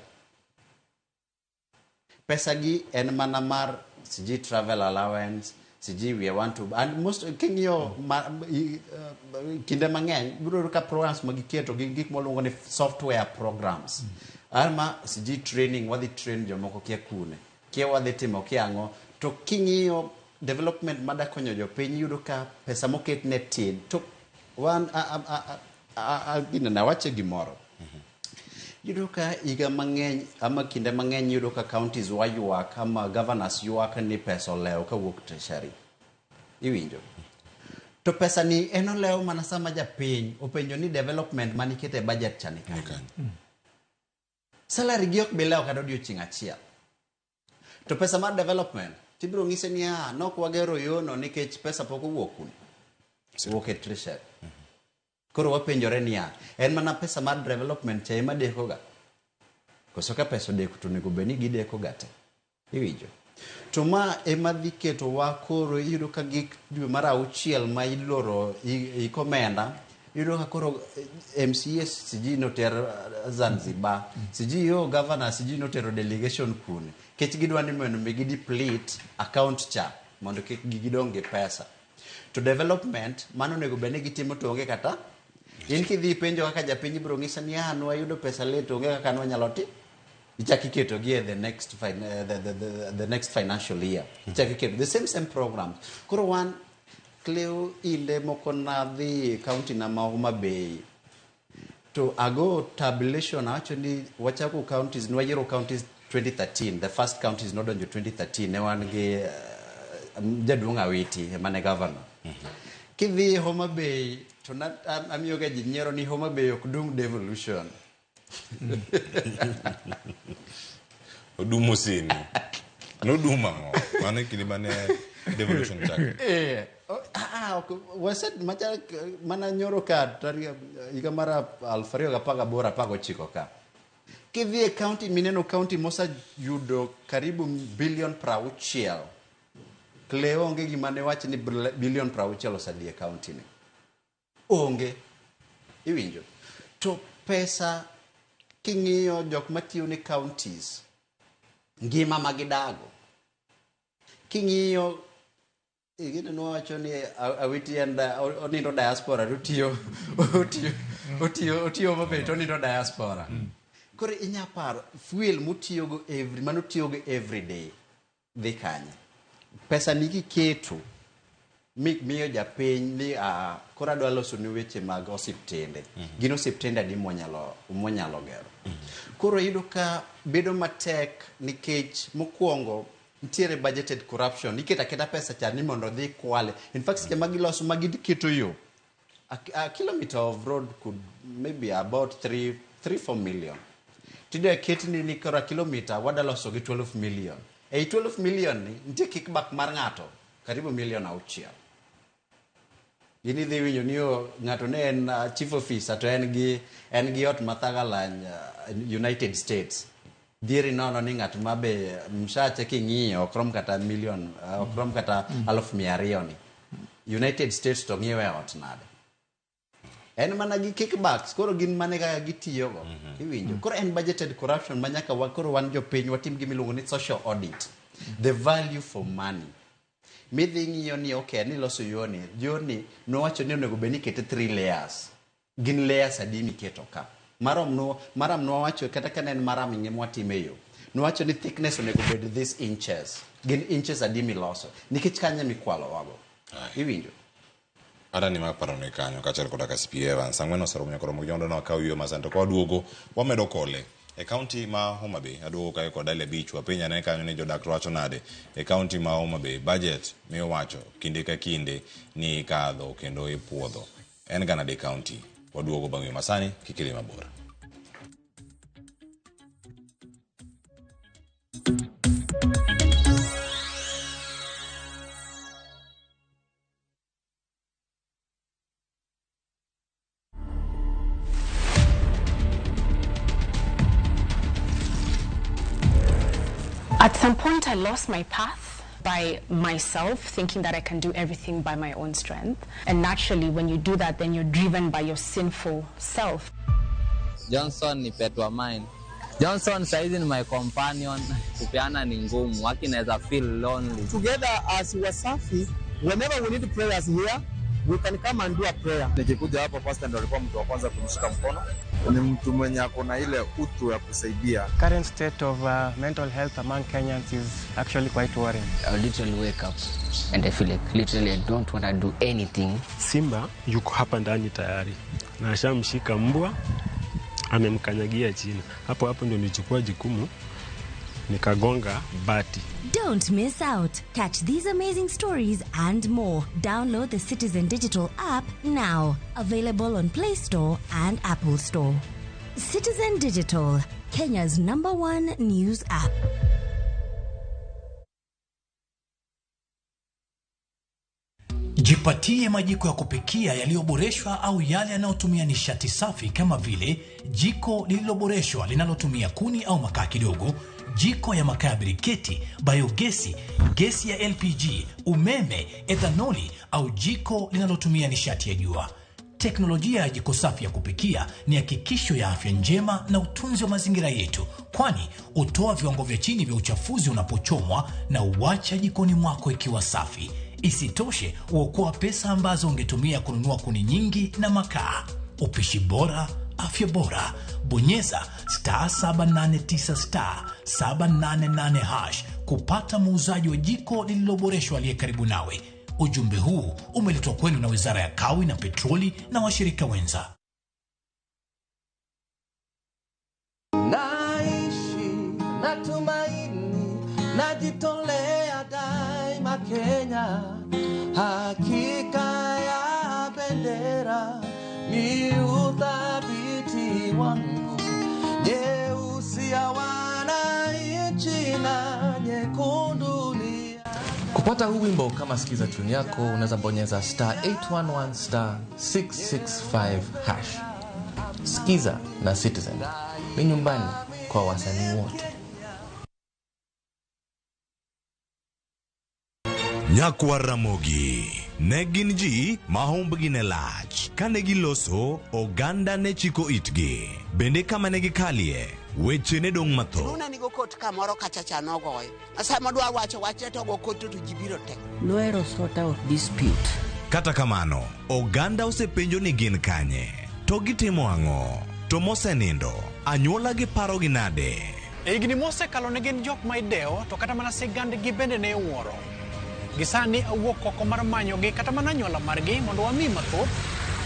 Pesa gi en mana mar sijui travel allowance, Sijui we want to and most king'iyo kinde mang'eny ibiro yudo ka programs ma giketo gin gik mwaluongo ni software programs. Ama sijui training, wadhi train jomoko kia kune, kia wadhi timo kia ang'o. To king'iyo development madakonyo jopiny, iyudo ka pesa moket ne tin. To wan gine nawache gimoro. Iyudo ka higa mang'eny ama kinde mang'eny iyudo ka counties waywak ama governors ywak ni pesa olewo kawuok treasury. Iwinjo? To pesa ni en olewo mana sama japiny openjo ni development maniketo e budget cha ni kanye. Salary gi ok bi lewo kata odiochieng' achiel. To pesa mar development tibiro ng'ise ni ah, nok wagero yono nikech pesa pok owuok kuno. Owuok e treasury. Koro wapenjore niya, en mana pesa mar development cha ema dekoga? Koso ka pesa odeko to onego bed ni gideko ga te? Iwinjo? To ma ema dhi ketowa koro iyudo ka gik dwe mar auchiel ma iloro hik omenda, iyudo ka koro MCAs sijui noter Zanzibar, sijui yo governor sijui notero delegation kune. Kech gidwa ni mondo mi gi deplete account cha mondo kik gidong' gi pesa. To development mano onego bed ni gitimo to onge kata in kidhi ipenjo kaka japiny ibiro ng'isa ni ah nwayudo pesa late onge kaka nwanyalo ti ichak iketo gi e the next the next financial year ichak iketo the same programs. Koro wan Cleo inde moko nadhi e county na ma Homa Bay to ago tabulation awacho ni wachako counties nwayiero counties 2013 the first counties nodonjo 2013 ne wan gi jaduong' Awiti ema ne governor. Kidhi Homa Bay to amiyoga ji nyiero ni Homa Bay ok dung devolution. Odumo sini. Nodumo ang'o? Mano e kinde mane devolution chake. Ok, waset machal mana nyoro ka tarik higa mar 2018 19 ka. Kidhi e county mineno county moseyudo karibu bilion 60. Cleo onge gima ne wach ni bilion 60 osedhi e county ni. Onge. Iwinjo? To pesa king'iyo jok matiyo ne counties, ngima ma gidago. King'iyo gino nwawacho ni Awiti en onindo diaspora to otiyo Homa Bay to onindo diaspora. Koro inya paro fuel motiyogo every, manotiyogo every day dhi kanye? Pesa ni kiketo miyo japiny ni koro adwa loso ni weche mag osiptende. Gin osiptende adi mwanyalo gero? Koro iyudo ka bedo matek nikech mokwongo nitiere budgeted corruption. Iketo aketa pesa cha ni mondo odhi kwale. In fact, seche ma giloso ma giketo yo, a kilometer of road could maybe about 3-4 million. Tinde ketni ni koro a kilometer wada loso gi 12 million. Ei 12 million ni nitie kickback mar ng'ato karibu milion 6. In idhi winjo ni ng'ato ne en chief officer to en gi ot mathagalany United States. Dhieri nono ni ng'at ma be mshache king'iyo ok rom kata milion, ok rom kata 200,000 ni. United States to ng'iewe ot nade? En mana gi kickbacks, koro gin mane kaka gitiyogo. Iwinjo? Koro en budgeted corruption ma nyaka koro wan jopiny watim gima iluongo ni social audit. The value for money. Midhi ng'iyo ni okay, ni loso yoni, yoni nowacho ni onego bed ni ikete 3 layers. Gin layers adi miketo ka? Maram nowacho kata ka ne en maram ing'e mwatime yo. Nowacho ni thickness onego bed this inches. Gin inches adi miloso? Nikech kanye mikwalo wago. Iwinjo? Ada ni mar paro ni kanyo kaachiel koda ka CP Evans. Ang'wen oseromo nyaka romo gi jondo no akaw yueyo masan to kwaduogo wamedo kole. E county ma Homa Bay aduogo kae kod Dalia Beach wapenj ane kanyo ni jodak to wacho nade. E county ma Homa Bay budget miwacho kinde ka kinde ni ikadho kendo ipuodho. En ga nade county? Waduogo bang' yueyo masani kik idhi mabor. At some point, I lost my path by myself, thinking that I can do everything by my own strength. And naturally, when you do that, then you're driven by your sinful self. Johnson ni petwa mine. Johnson saizi ni my companion, kupeana ni ngumu, waki naweza feel lonely. Together as Wasafi, whenever we need prayers here, we can come and do a prayer. Nikikuja hapa pastor ndo alikuwa mtu wa kwanza kunishika mkono. Ni mtu mwenye ako na ile utu ya kusaidia. Current state of mental health among Kenyans is actually quite worrying. I literally wake up and I feel like literally I don't want to do anything. Simba yuko hapa ndani tayari na ashamshika mbwa, amemkanyagia chini. Hapo hapo ndio nilichukua jukumu nikagonga bati. Don't miss out. Catch these amazing stories and more. Download the Citizen Digital app now. Available on Play Store and Apple Store. Citizen Digital, Kenya's number one news app. Jipatie majiko ya kupikia yaliyoboreshwa au yale yanayotumia nishati safi kama vile jiko lililoboreshwa linalotumia kuni au makaa kidogo, jiko ya makaa ya briketi, biogesi, gesi ya LPG, umeme, ethanoli au jiko linalotumia nishati ya jua. Teknolojia ya jiko safi ya kupikia ni hakikisho ya afya njema na utunzi wa mazingira yetu, kwani hutoa viwango vya chini vya uchafuzi unapochomwa na uacha jikoni mwako ikiwa safi. Isitoshe, huokoa pesa ambazo ungetumia kununua kuni nyingi na makaa. Upishi bora, afya bora. Bonyeza star 789 star 788 hash kupata muuzaji wa jiko lililoboreshwa aliye karibu nawe. Ujumbe huu umeletwa kwenu na Wizara ya Kawi na Petroli na washirika wenza. Naishi, natumaini, najitolea daima Kenya. Hakika ya bendera ni uthabiti wangu, nyeusi ya wananchi na nyekundu ni Kupata huu wimbo kama sikiza tune yako, unaweza bonyeza star 811 star 665 hash. Sikiza na Citizen ni nyumbani kwa wasanii wote. Nyakwar Ramogi ne gin ji ma humbgi ne lach. Kane giloso, oganda ne chiko itgi. Bende kama ne gikalie, weche ne dong' mathoth. Runa nigo kot kamoro kacha cha nogoyo. Ma sama dwa wacho wachne to go kot to ji biro te. Noero sort out dispute. Kata kamano, oganda osepenjo ni gin kanye, to gitimo ang'o, to mosenindo, anyuola gi parogi nade? E higni mosekalo ne gin jok ma idewo to kata mana sigandgi bende ne iwuoro. Gisani awuok oko mar manyogi kata mana anyuola margi mondo wami mathoth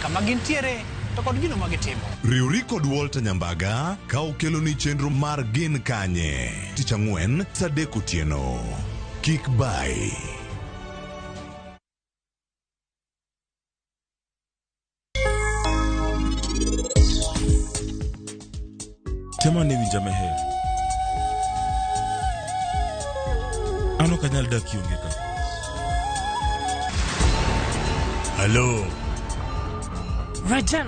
kama gintiere to kod gino ma gitimo. Riwri kod Walter Nyambaga ka okeloni chenro mar Gin Kanye tich ang'wen saa 3 otieno. Kik bai. Tema ne winja meher. An ok anyal dak kionge ka. Hello. Rajan.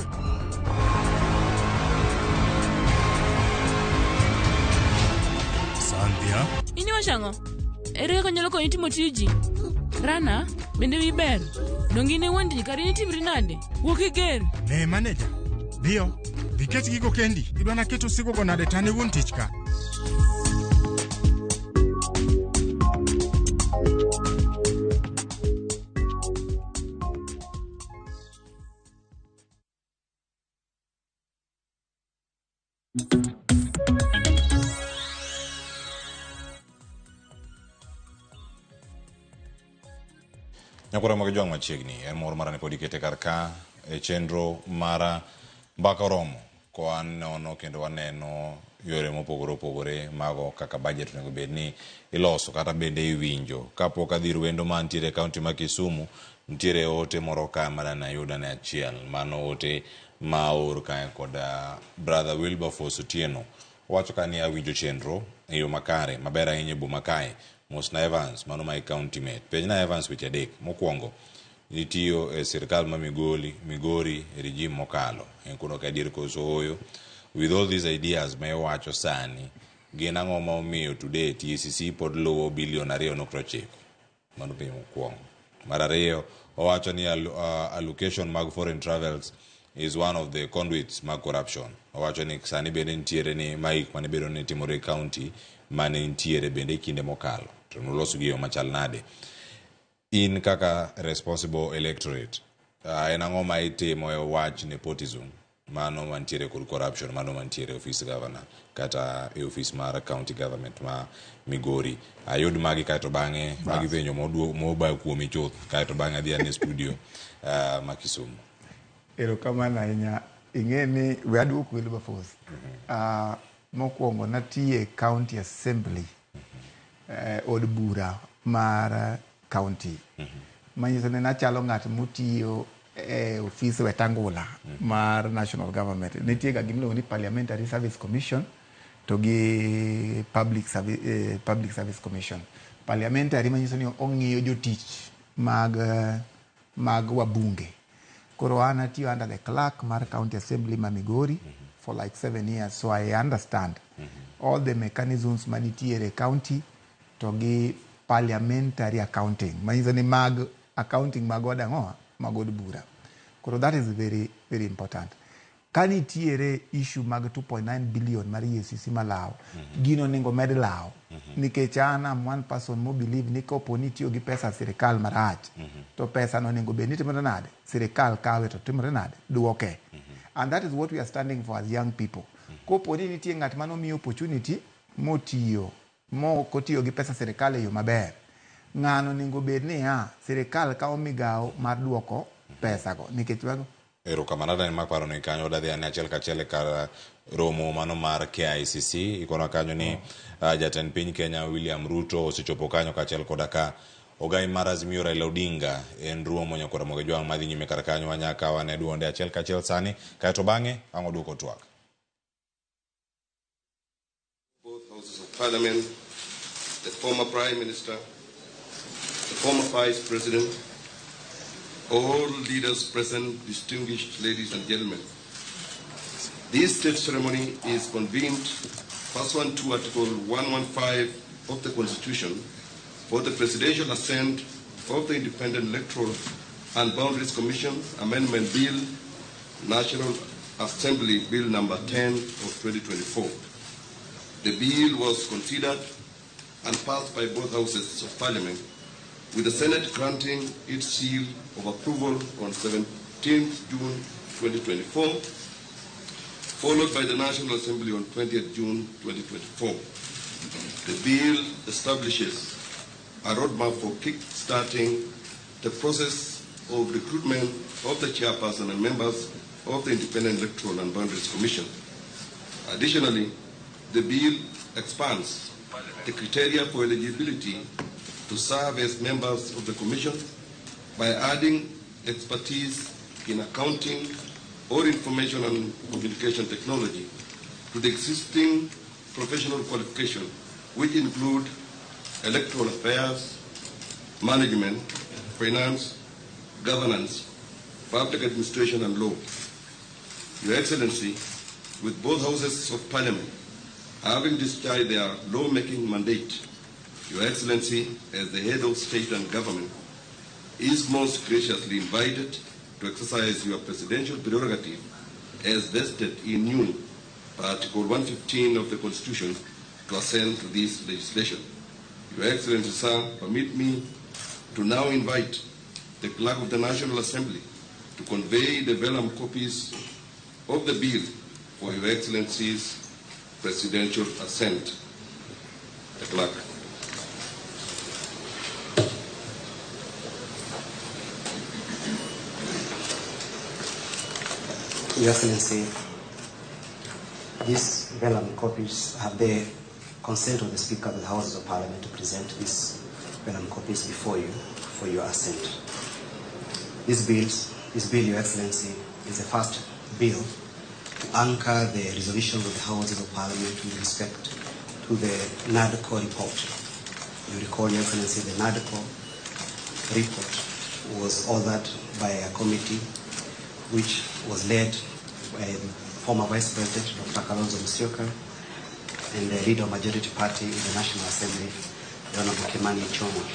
Sandhya. In iwacho ang'o? Ere kaka anyalo konyi timo tiji? Rana, bende wiyi ber? Donge in e wuon tich kare in itimri nade? Wuok iger. Ne maneja, dhiyo, dhi ket gigo kendi. Idwa naket osigogo nade to an e wuon tich ka? Nyakwara mag jwang' machiegni en mor mara ni pod ikete kar ka e chenro mara mbaka oromo koa nono kendo waneno yore mopogore opogore mago kaka budget onego bed ni iloso kata bende iwinjo. Kapok adhi ir wendo mantiere e kaunti ma Kisumu, nitiere ote moro ka mana nayudo ne achiel. Mano ote ma oor kae kod brother Wilberforce Otieno. Owacho ka ni awinjo chenro e yo makare maber ahinya e boma kae. Mosna Evans, mano my county mate. Penjna Evans weche adek. Mokwongo, nitiyo e sirkal ma Migori e regime mokalo. En kuno ka adier koso ooyo. With all these ideas ma iwacho sani, gin ang'o ma omiyo today TACC pod luwo bilion 2.9? Mano penjo mokwongo. Mar ariyo, owacho ni allocation mag foreign travels is one of the conduits mag corruption. Owacho ni sani bende nitiere ni ma gik mane bedo ni timore e county mane nitiere bende e kinde mokalo to noloso gi e yo machal nade. In kaka responsible electorate, en ang'o ma itimo e wach nepotism mano mantiere kod corruption mano mantiere e ofis governor kata e ofis mar county government ma Migori? Ayud magi kaeto bang'e magi penjo mobayo kuomi chuth kaeto bang'e adhi ane studio ma Kisumu. Erokamano ahinya. Ing'e ni we aduok Wilberforce. Mokwongo natiye county assembly, od bura mar county. Manyiso ni nachalo ng'at motiyo e ofis Wetangula mar national government. Nitie ga gimiluongo ni Parliamentary Service Commission to gi Public Service Commission. Parliamentary manyiso ni ong'iyo jotich mag wabunge. Koro an atiyo under the clerk mar county assembly ma Migori for like 7 years, so I understand all the mechanisms manitiere e county to gi parliamentary accounting. Manyiso ni mag accounting mag od ang'o? Mag od bura. Koro that is very, very important. Ka nitiere issue mag 2.9 billion mar EACC malaw, gino onego med law. Nikech an am one person mo believe ni kopo ni itiyo gi pesa sirikal marach, to pesa no onego bed ni timore nade? Sirikal kawe to timore nade? Duoke. And that is what we are standing for as young people. Kopo ni nitie ng'at mane omiyo opportunity motiyo, mok otiyo gi pesa sirikal e yo maber, ng'ano onego bed ni ya, sirikal kawo migawo mar duoko pesago. Nikech wago Erokamano adani maparo ni kanyo wadhi ane achiel kachiel e kar romo mano mar KICC. Ikona kanyo ni jatend piny Kenya William Ruto osechopo kanyo kaachiel koda ka ogai mar Azimio Raila Odinga en romo nyakora Ramogi Jwang' madhi nyime kar kanyo wanyaka wane duonde achiel kachiel sani kaeto bang'e ang' waduoko twak. Both houses of parliament, the former Prime Minister, the former Vice President, all leaders present, distinguished ladies and gentlemen. This state ceremony is convened pursuant to Article 115 of the Constitution for the presidential assent of the Independent Electoral and Boundaries Commission Amendment Bill, National Assembly Bill number 10 of 2024. The bill was considered and passed by both houses of Parliament, with the Senate granting its seal of approval on 17th June 2024, followed by the National Assembly on 20th June 2024. The bill establishes a roadmap for kick-starting the process of recruitment of the chairperson and members of the Independent Electoral and Boundaries Commission. Additionally, the bill expands the criteria for eligibility to serve as members of the Commission by adding expertise in accounting or information and communication technology to the existing professional qualification, which include electoral affairs, management, finance, governance, public administration, and law. Your Excellency, with both houses of Parliament having discharged their lawmaking mandate, Your Excellency, as the head of state and government, is most graciously invited to exercise your presidential prerogative as vested in you by Article 115 of the Constitution to assent to this legislation. Your Excellency, sir, permit me to now invite the Clerk of the National Assembly to convey the vellum copies of the bill for Your Excellency's presidential assent. The Clerk. Your Excellency, these vellum copies have the consent of the Speaker of the Houses of Parliament to present these vellum copies before you for your assent. This bill, Your Excellency, is the first bill to anchor the resolutions of the Houses of Parliament with respect to the NADCO report. You recall, Your Excellency, the NADCO report was authored by a committee which was led by former Vice President Dr. Kalonzo Musyoka and the leader of majority party in the National Assembly, the Honorable Kimani Ichung'wah.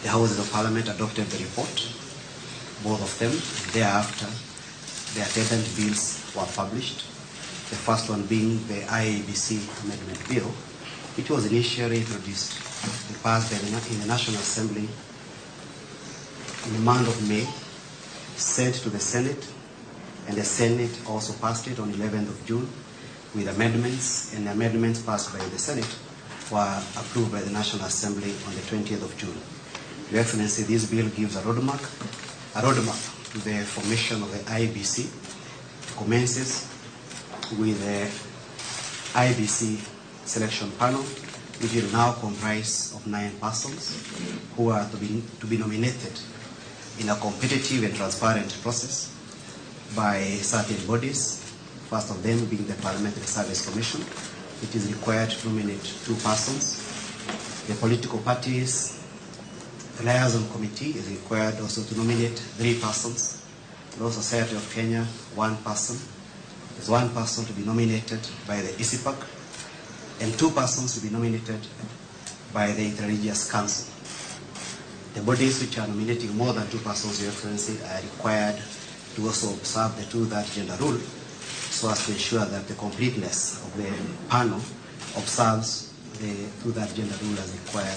The Houses of Parliament adopted the report, both of them, and thereafter the attendant bills were published. The first one being the IEBC Amendment Bill, which was initially introduced and passed in the National Assembly in the month of May, sent to the Senate, and the Senate also passed it on 11th of June with amendments, and the amendments passed by the Senate were approved by the National Assembly on the 20th of June. Your Excellency, this bill gives a roadmap to the formation of the IEBC. It commences with the IEBC selection panel, which will now comprise of 9 persons who are to be nominated in a competitive and transparent process by certain bodies, first of them being the Parliamentary Service Commission, which is required to nominate 2 persons. The political parties, the liaison committee is required also to nominate 3 persons. The Law Society of Kenya, 1 person. There's 1 person to be nominated by the ICPAK, and 2 persons to be nominated by the Interreligious Council. The bodies which are nominating more than 2 persons, Your Excellency, are required to also observe the 2/3 gender rule, so as to ensure that the completeness of the panel observes the 2/3 gender rule as required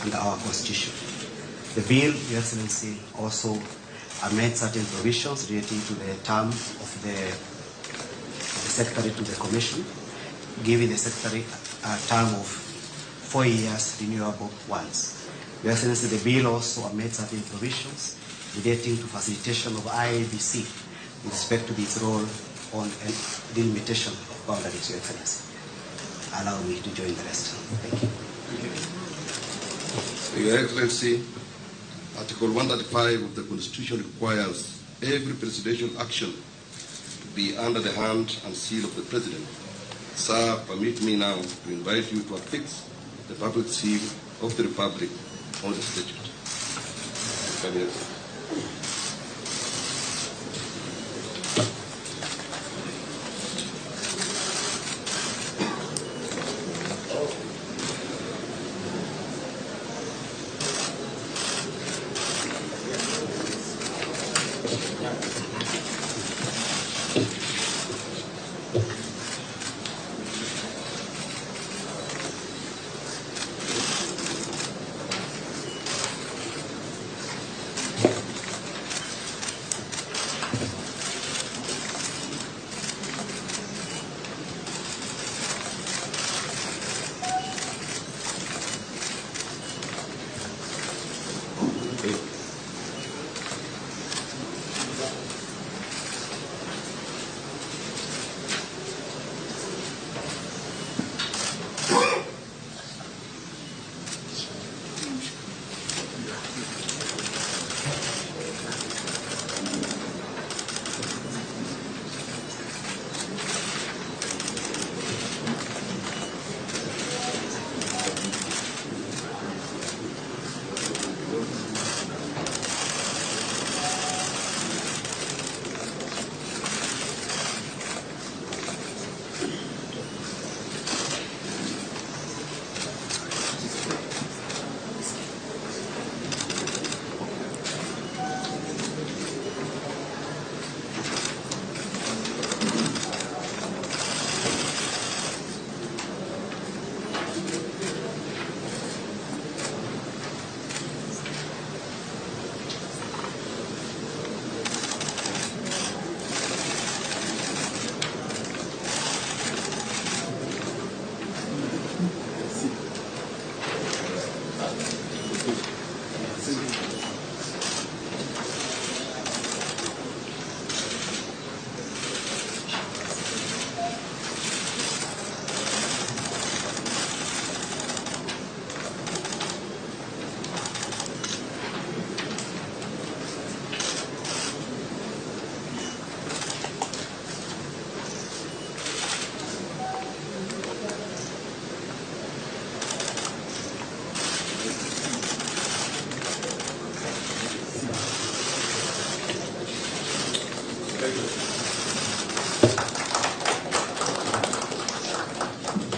under our Constitution. The bill, Your Excellency, also amends certain provisions relating to the term of the Secretary to the Commission, giving the Secretary a term of 4 years renewable once. Your Excellency, the bill also amends certain provisions relating to facilitation of IEBC with respect to its role on delimitation of boundaries, Your Excellency. Allow me to join the rest. Thank you. So, Your Excellency, Article 135 of the Constitution requires every presidential action to be under the hand and seal of the President. Sir, permit me now to invite you to affix the public seal of the Republic on the statute. Cabinet.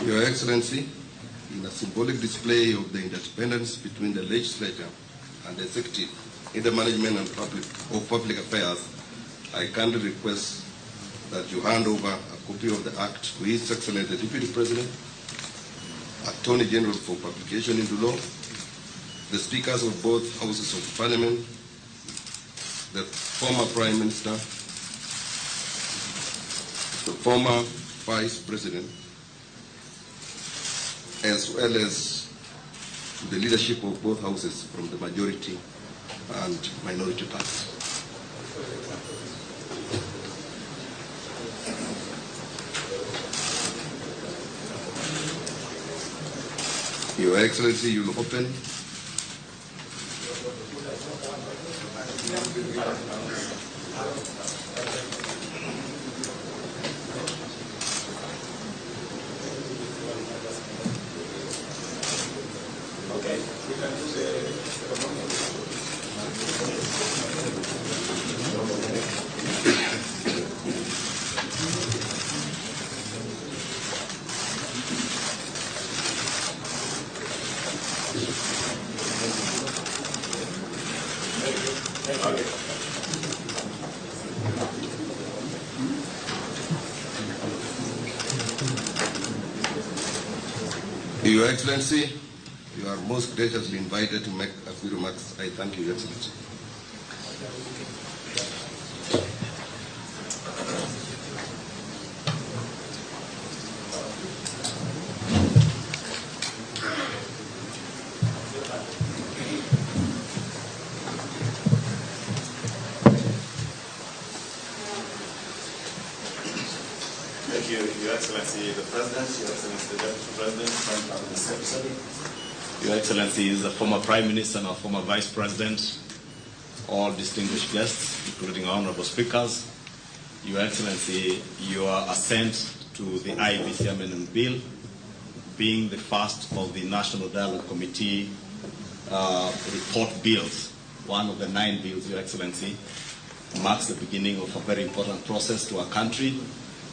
Your Excellency, in a symbolic display of the interdependence between the legislature and the executive in the management and public affairs, I kindly request that you hand over a copy of the Act to His Excellency the Deputy President, Attorney General for publication into law, the Speakers of both Houses of Parliament, the former Prime Minister, the former Vice President, as well as the leadership of both houses from the majority and minority parties. Your Excellency, you will open. Okay. Your Excellency, you are most graciously invited to make a few remarks. I thank you, Your Excellency. Thank you, Your Excellency the President, Your Excellency the Deputy President, Prime Cabinet Secretary, Your Excellency the former Prime Minister and our former Vice President, all distinguished guests, including our honorable speakers, Your Excellency, your assent to the IEBC Amendment Bill, being the first of the National Dialogue Committee report bills, one of the 9 bills, Your Excellency, marks the beginning of a very important process to our country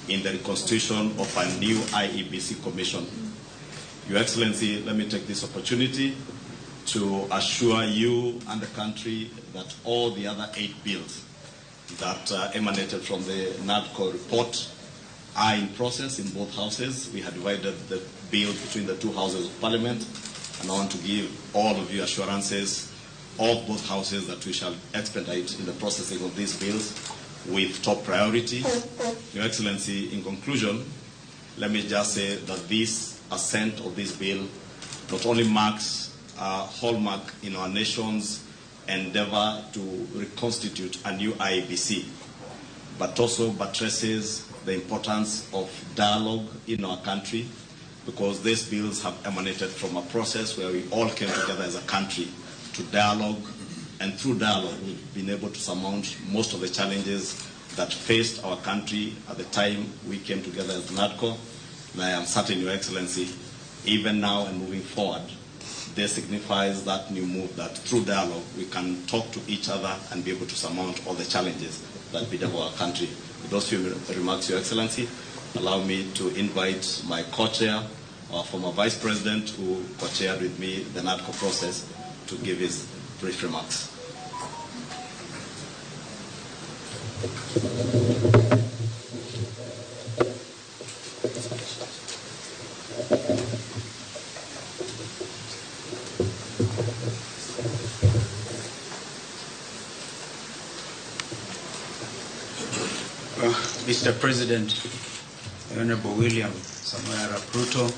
in the reconstitution of a new IEBC Commission. Your Excellency, let me take this opportunity to assure you and the country that all the other 8 bills that emanated from the NADCO report are in process in both houses. We had divided the bill between the 2 houses of Parliament, and I want to give all of you assurances of both houses that we shall expedite in the processing of these bills with top priority. Your Excellency, in conclusion, let me just say that this assent of this bill not only marks a hallmark in our nation's endeavor to reconstitute a new IEBC, but also buttresses the importance of dialogue in our country, because these bills have emanated from a process where we all came together as a country to dialogue, and through dialogue we've been able to surmount most of the challenges that faced our country at the time we came together as NADCO. And I am certain, Your Excellency, even now and moving forward, this signifies that new move that through dialogue we can talk to each other and be able to surmount all the challenges that bedevil our country. With those few remarks, Your Excellency, allow me to invite my co-chair, our former Vice President, who co-chaired with me the NADCO process, to give his brief remarks. Mr. President, Honorable William Samoei Arap Ruto,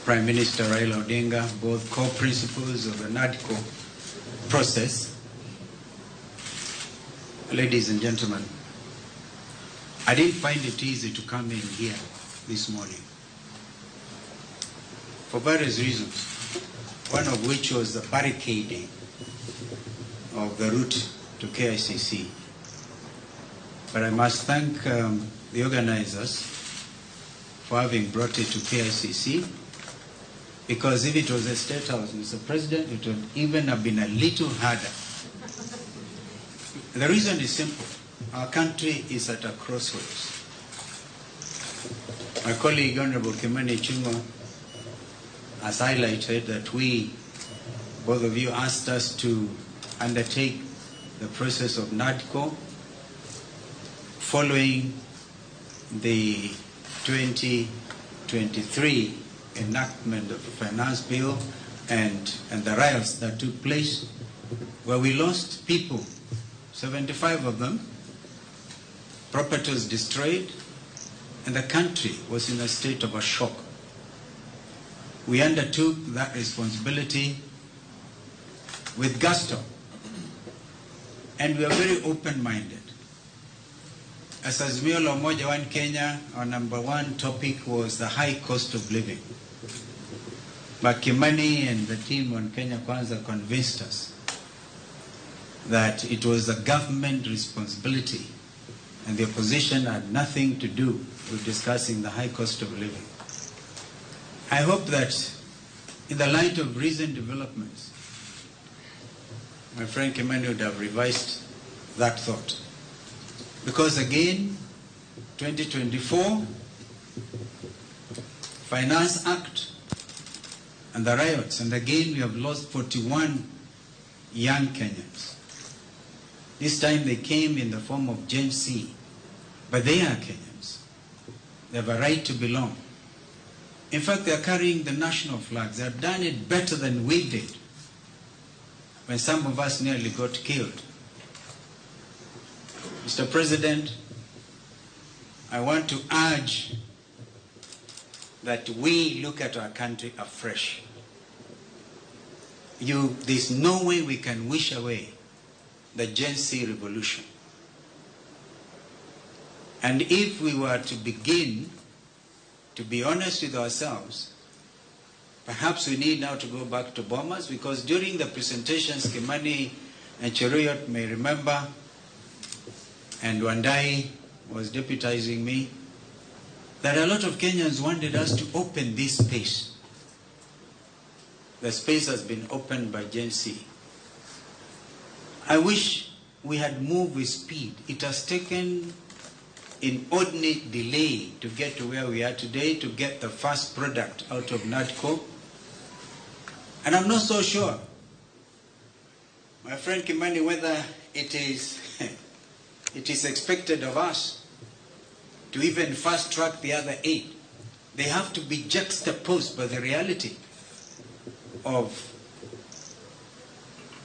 Prime Minister Raila Odinga, both co-principals of the NADCO process, ladies and gentlemen, I didn't find it easy to come in here this morning for various reasons, one of which was the barricading of the route to KICC. But I must thank the organizers for having brought it to KICC, because if it was a State House, Mr. President, it would even have been a little harder. The reason is simple. Our country is at a crossroads. My colleague, Honorable Kimani Ichung'wah, has highlighted that we, both of you, asked us to undertake the process of NADCO following the 2023 enactment of the finance bill and the riots that took place, where we lost people, 75 of them, property was destroyed, and the country was in a state of a shock. We undertook that responsibility with gusto, and we are very open-minded. As Azimio la Umoja One Kenya, our number one topic was the high cost of living. But Kimani and the team on Kenya Kwanza convinced us that it was a government responsibility and the opposition had nothing to do with discussing the high cost of living. I hope that in the light of recent developments, my friend Kimani would have revised that thought. Because again, 2024, Finance Act and the riots, and again we have lost 41 young Kenyans. This time they came in the form of Gen Z, but they are Kenyans. They have a right to belong. In fact, they are carrying the national flags. They have done it better than we did when some of us nearly got killed. Mr. President, I want to urge that we look at our country afresh. There's no way we can wish away the Gen Z revolution. And if we were to begin to be honest with ourselves, perhaps we need now to go back to Bomas, because during the presentations, Kimani and Cheruiyot may remember, and Wandai was deputizing me, that a lot of Kenyans wanted us to open this space. The space has been opened by Gen Z. I wish we had moved with speed. It has taken inordinate delay to get to where we are today, to get the first product out of NADCO. And I'm not so sure, my friend Kimani, whether it is it is expected of us to even fast track the other 8. They have to be juxtaposed by the reality of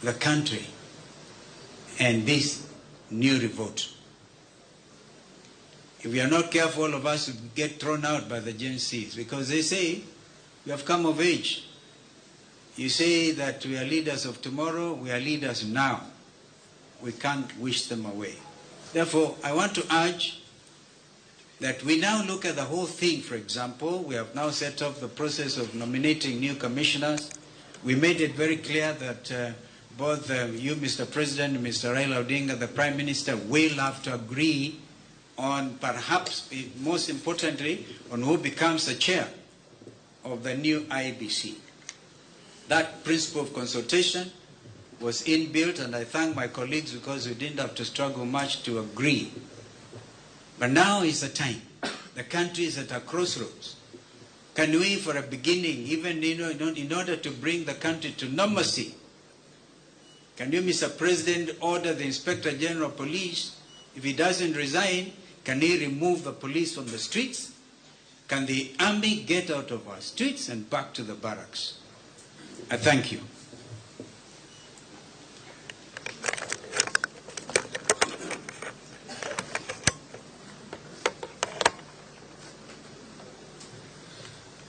the country and this new revolt. If we are not careful, all of us will get thrown out by the Gen Zs, because they say we have come of age. You say that we are leaders of tomorrow, we are leaders now. We can't wish them away. Therefore, I want to urge that we now look at the whole thing. For example, we have now set up the process of nominating new commissioners. We made it very clear that both you, Mr. President, and Mr. Raila Odinga, the Prime Minister, will have to agree on, perhaps most importantly, on who becomes the chair of the new IEBC. That principle of consultation was inbuilt, and I thank my colleagues because we didn't have to struggle much to agree. But now is the time. The country is at a crossroads. Can we, for a beginning, even in order to bring the country to normalcy, can you, Mr. President, order the Inspector General of Police, if he doesn't resign, can he remove the police from the streets? Can the army get out of our streets and back to the barracks? I thank you.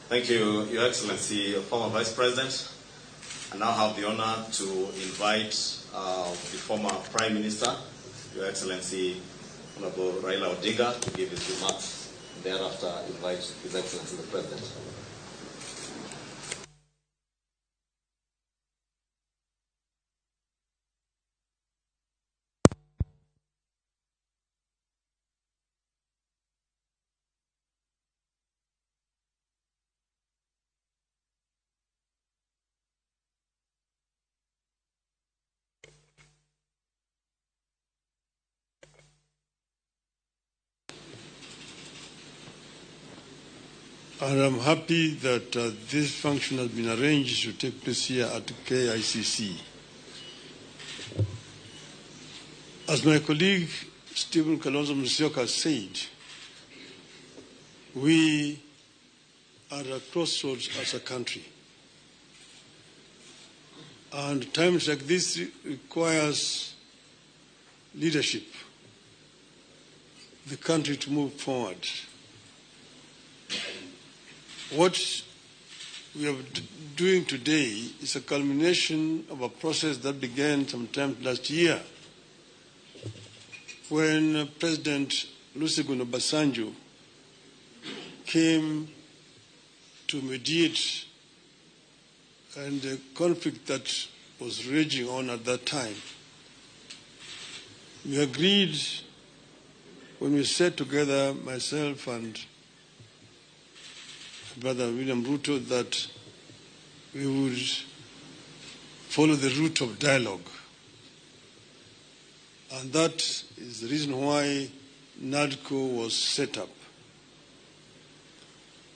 Thank you, Your Excellency, former Vice President. I now have the honor to invite the former Prime Minister, Your Excellency, Honorable Raila Odinga, to give his remarks. Thereafter, invite His Excellency the President. And I'm happy that this function has been arranged to take place here at KICC. As my colleague Stephen Kalonzo Musyoka said, we are at a crossroads as a country. And times like this requires leadership, the country to move forward. What we are doing today is a culmination of a process that began sometime last year when President Olusegun Obasanjo came to mediate and the conflict that was raging on at that time. We agreed when we sat together, myself and Brother William Ruto, that we would follow the route of dialogue. And that is the reason why NADCO was set up.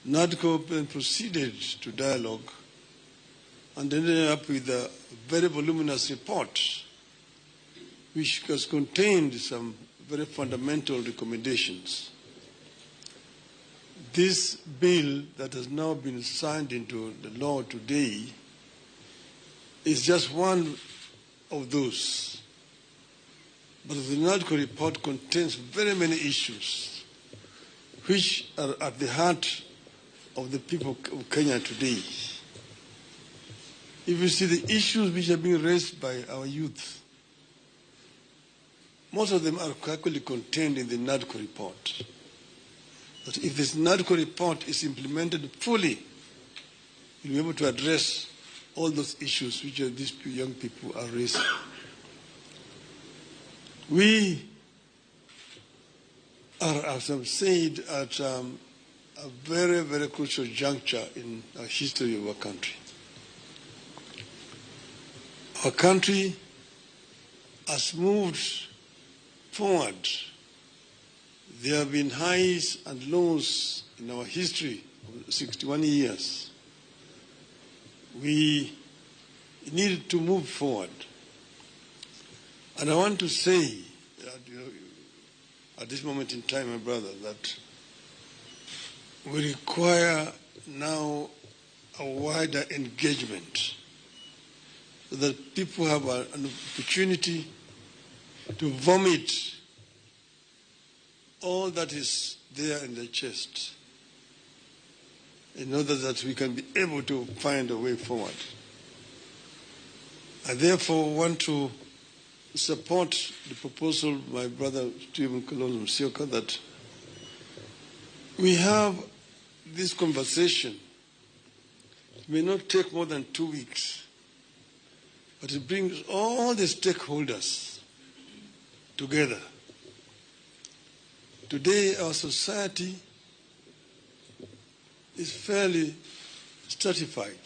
NADCO then proceeded to dialogue and ended up with a very voluminous report, which has contained some very fundamental recommendations. This bill that has now been signed into the law today is just one of those. But the NADCO report contains very many issues which are at the heart of the people of Kenya today. If you see the issues which are being raised by our youth, most of them are actually contained in the NADCO report. But if this NADCO report is implemented fully, you'll be able to address all those issues which these young people are raising. We are, as I've said, at a very, very crucial juncture in the history of our country. Our country has moved forward. There have been highs and lows in our history of 61 years. We need to move forward. And I want to say that, at this moment in time, my brother, that we require now a wider engagement so that people have an opportunity to vomit all that is there in their chest in order that we can be able to find a way forward. I therefore want to support the proposal by my brother Stephen Kalonzo Musyoka that we have this conversation. It may not take more than 2 weeks, but it brings all the stakeholders together. Today, our society is fairly stratified.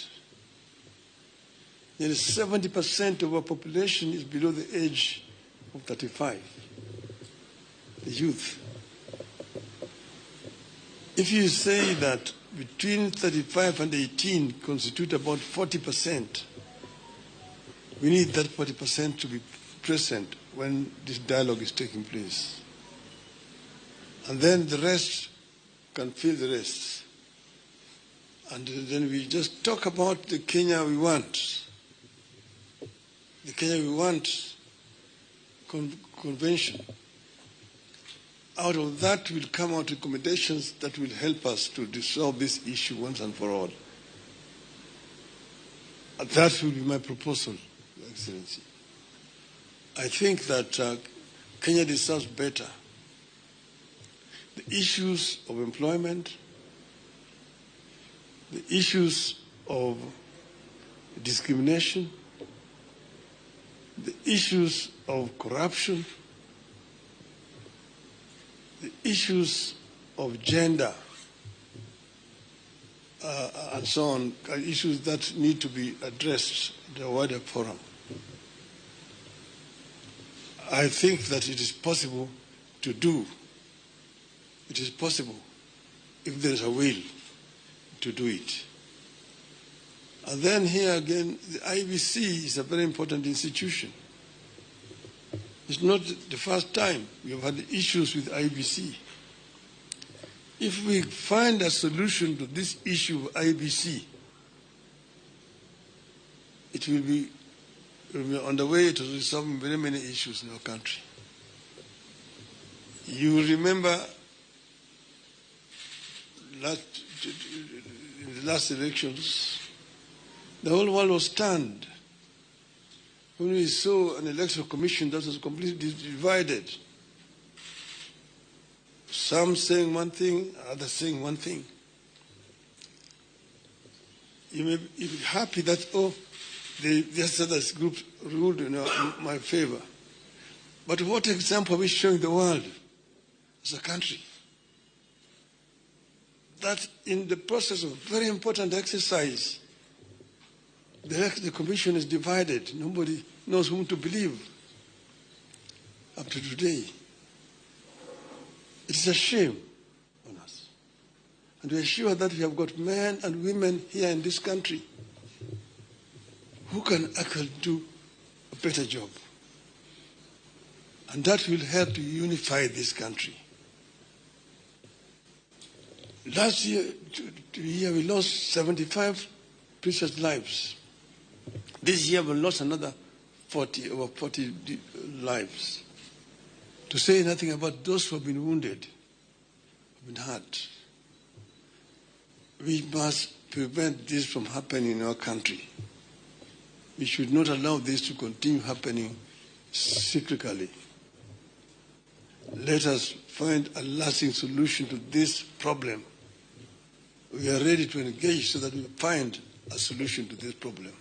Nearly 70% of our population is below the age of 35, the youth. If you say that between 35 and 18 constitute about 40%, we need that 40% to be present when this dialogue is taking place. And then the rest can fill the rest. And then we just talk about the Kenya we want. The Kenya we want convention. Out of that will come out recommendations that will help us to resolve this issue once and for all. That will be my proposal, Your Excellency. I think that Kenya deserves better. The issues of employment, the issues of discrimination, the issues of corruption, the issues of gender, and so on, are issues that need to be addressed in a wider forum. I think that it is possible to do. It is possible if there is a will to do it. And then here again, the IEBC is a very important institution. It's not the first time we have had issues with IEBC. If we find a solution to this issue of IEBC, it will be on the way to resolving very many issues in our country. You remember in the last elections, the whole world was stunned when we saw an electoral commission that was completely divided. Some saying one thing, others saying one thing. You may be happy that, oh, this other group ruled in my favor. But what example are we showing the world as a country? That in the process of very important exercise, the commission is divided. Nobody knows whom to believe up to today. It is a shame on us. And we are sure that we have got men and women here in this country who can actually do a better job. And that will help to unify this country. Last year, we lost 75 precious lives. This year we lost another 40, over 40 lives. To say nothing about those who have been wounded, who have been hurt. We must prevent this from happening in our country. We should not allow this to continue happening cyclically. Let us find a lasting solution to this problem. We are ready to engage so that we find a solution to this problem.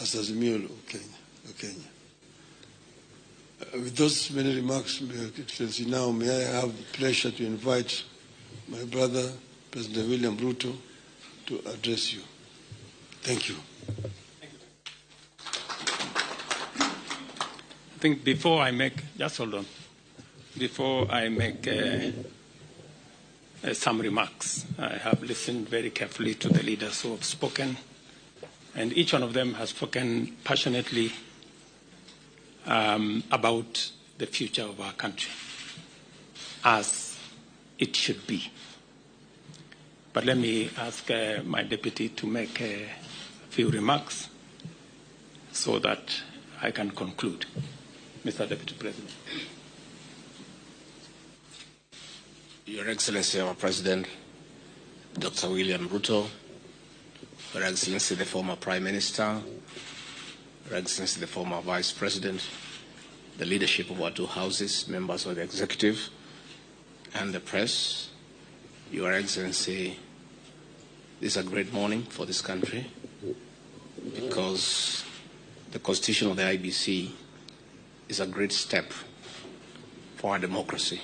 As Azimio of Kenya. With those many remarks, Your Excellency, now may I have the pleasure to invite my brother, President William Ruto, to address you. Thank you. Thank you. I think before I make, just hold on, before I make some remarks, I have listened very carefully to the leaders who have spoken, and each one of them has spoken passionately about the future of our country, as it should be. But let me ask my deputy to make a few remarks so that I can conclude. Mr. Deputy President. Your Excellency, our President, Dr. William Ruto, Your Excellency, the former Prime Minister, Your Excellency, the former Vice President, the leadership of our two houses, members of the executive and the press, Your Excellency, this is a great morning for this country because the constitution of the IEBC is a great step for our democracy.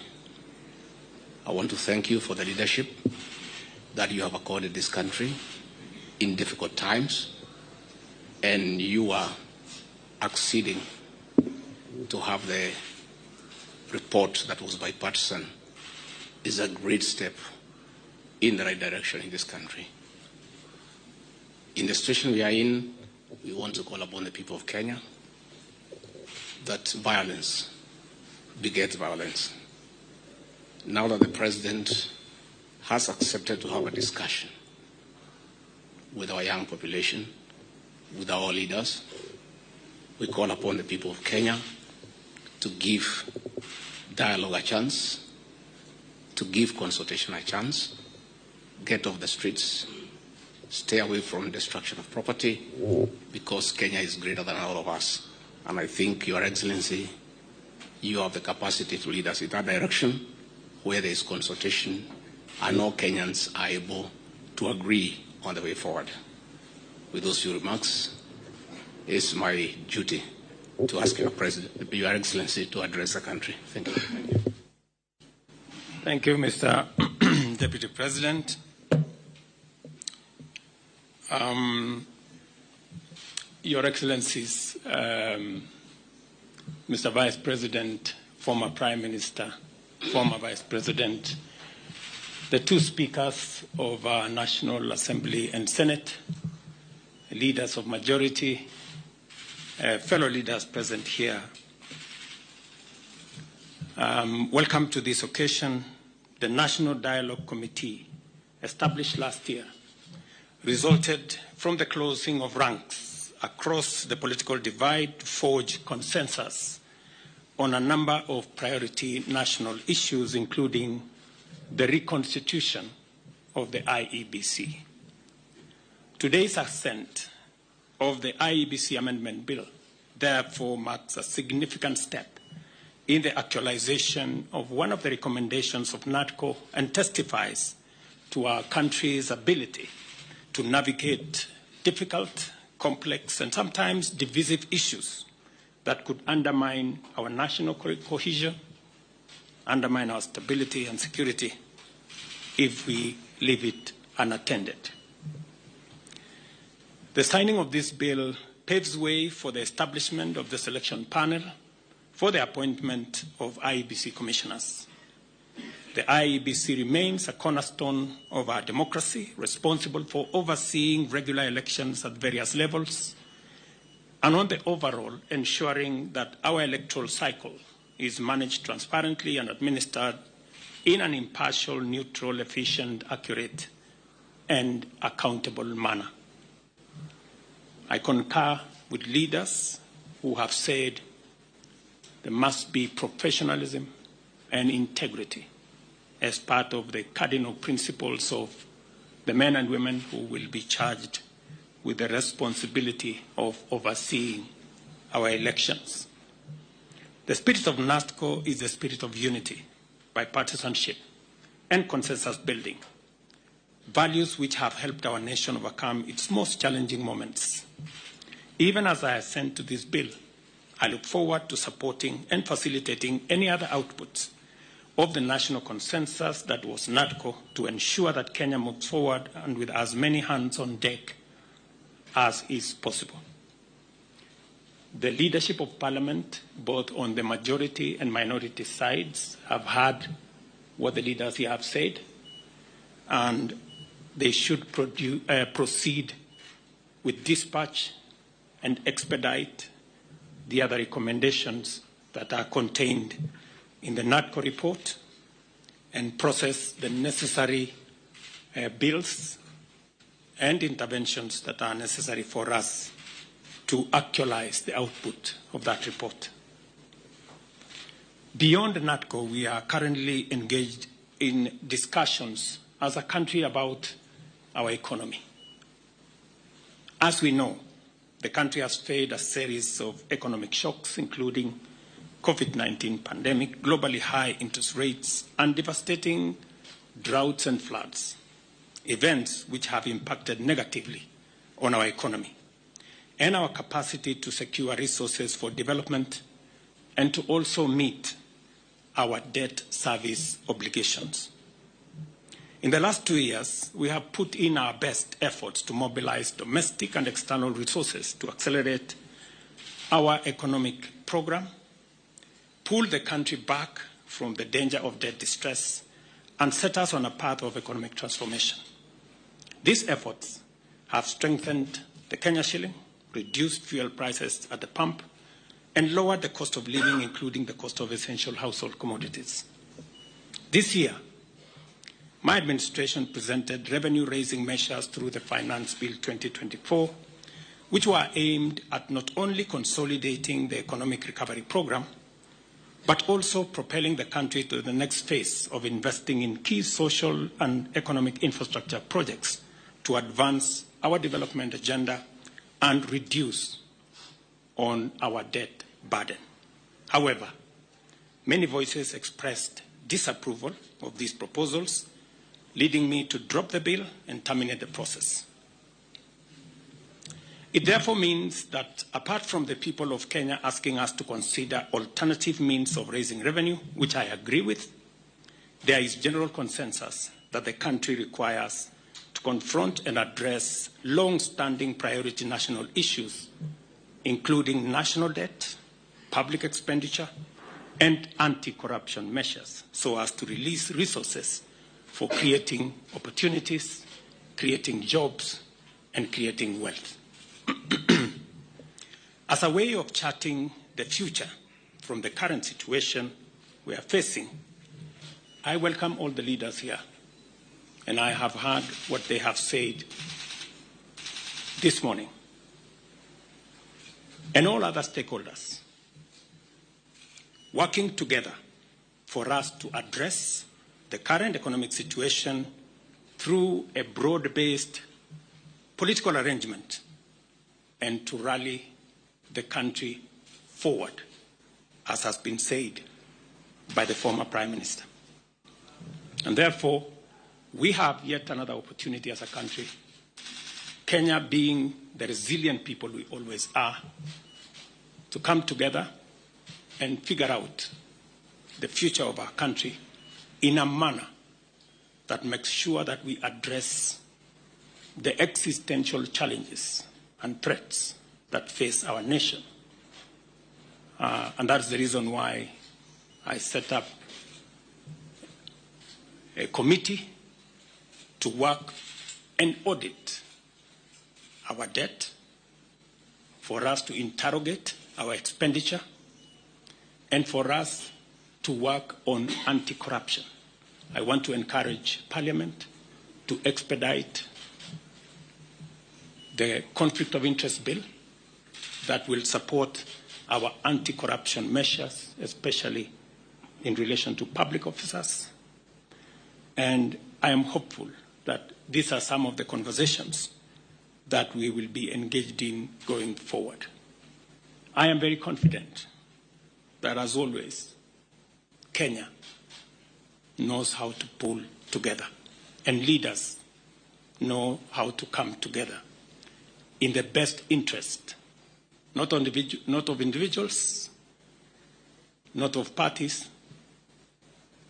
I want to thank you for the leadership that you have accorded this country in difficult times, and you are acceding to have the report that was bipartisan is a great step in the right direction in this country. In the situation we are in, we want to call upon the people of Kenya that violence begets violence. Now that the president has accepted to have a discussion with our young population, with our leaders, we call upon the people of Kenya to give dialogue a chance, to give consultation a chance, get off the streets, stay away from destruction of property, because Kenya is greater than all of us. And I think, Your Excellency, you have the capacity to lead us in that direction, where there is consultation and all Kenyans are able to agree on the way forward. With those few remarks, it's my duty to ask Your President, Your Excellency, to address the country. Thank you. Thank you, Mr. Deputy President. Your Excellencies, Mr. Vice President, former Prime Minister, former Vice President, the two speakers of our National Assembly and Senate, leaders of majority, fellow leaders present here, welcome to this occasion. The National Dialogue Committee, established last year, resulted from the closing of ranks across the political divide to forge consensus on a number of priority national issues, including the reconstitution of the IEBC. Today's assent of the IEBC Amendment Bill therefore marks a significant step in the actualization of one of the recommendations of NADCO and testifies to our country's ability to navigate difficult, complex, and sometimes divisive issues that could undermine our national cohesion, undermine our stability and security if we leave it unattended. The signing of this bill paves way for the establishment of the selection panel for the appointment of IEBC commissioners. The IEBC remains a cornerstone of our democracy, responsible for overseeing regular elections at various levels, and on the overall, ensuring that our electoral cycle is managed transparently and administered in an impartial, neutral, efficient, accurate, and accountable manner. I concur with leaders who have said there must be professionalism and integrity as part of the cardinal principles of the men and women who will be charged with the responsibility of overseeing our elections. The spirit of NADCO is the spirit of unity, bipartisanship, and consensus building, values which have helped our nation overcome its most challenging moments. Even as I assent to this bill, I look forward to supporting and facilitating any other outputs of the national consensus that was NADCO to ensure that Kenya moves forward and with as many hands on deck as is possible. The leadership of Parliament, both on the majority and minority sides, have heard what the leaders here have said, and they should proceed with dispatch and expedite the other recommendations that are contained in the NADCO report and process the necessary bills and interventions that are necessary for us to actualize the output of that report. Beyond NADCO, we are currently engaged in discussions as a country about our economy. As we know, the country has faced a series of economic shocks, including COVID-19 pandemic, globally high interest rates, and devastating droughts and floods, events which have impacted negatively on our economy and our capacity to secure resources for development and to also meet our debt service obligations. In the last 2 years, we have put in our best efforts to mobilize domestic and external resources to accelerate our economic program, pull the country back from the danger of debt distress, and set us on a path of economic transformation. These efforts have strengthened the Kenya shilling, reduced fuel prices at the pump, and lowered the cost of living, including the cost of essential household commodities. This year, my administration presented revenue-raising measures through the Finance Bill 2024, which were aimed at not only consolidating the economic recovery program, but also propelling the country to the next phase of investing in key social and economic infrastructure projects to advance our development agenda and reduce on our debt burden. However, many voices expressed disapproval of these proposals, leading me to drop the bill and terminate the process. It therefore means that apart from the people of Kenya asking us to consider alternative means of raising revenue, which I agree with, there is general consensus that the country requires to confront and address long-standing priority national issues, including national debt, public expenditure, and anti-corruption measures, so as to release resources for creating opportunities, creating jobs, and creating wealth. As a way of charting the future from the current situation we are facing, I welcome all the leaders here, and I have heard what they have said this morning, and all other stakeholders, working together for us to address the current economic situation through a broad-based political arrangement and to rally the country forward, as has been said by the former Prime Minister. And therefore, we have yet another opportunity as a country, Kenya being the resilient people we always are, to come together and figure out the future of our country in a manner that makes sure that we address the existential challenges and threats that face our nation. And that's the reason why I set up a committee to work and audit our debt, for us to interrogate our expenditure, and for us to work on anti-corruption. I want to encourage Parliament to expedite the Conflict of Interest Bill that will support our anti-corruption measures, especially in relation to public officers. And I am hopeful that these are some of the conversations that we will be engaged in going forward. I am very confident that, as always, Kenya knows how to pull together, and leaders know how to come together in the best interest, not of individuals, not of parties,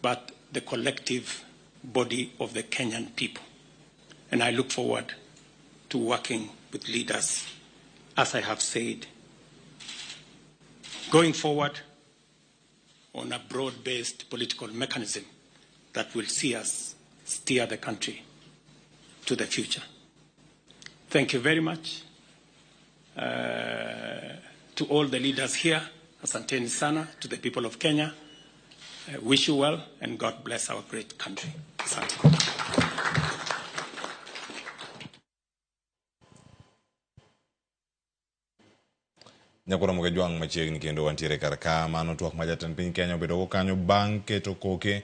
but the collective body of the Kenyan people. And I look forward to working with leaders, as I have said, going forward on a broad-based political mechanism that will see us steer the country to the future. Thank you very much to all the leaders here. Asanteni sana to the people of Kenya. I wish you well, and God bless our great country. Asante. Nyakura Mugejwang' machiegni kendo wantiere kar ka mano twak ma jatend piny Kenya obedo go kanyo bang' keto koke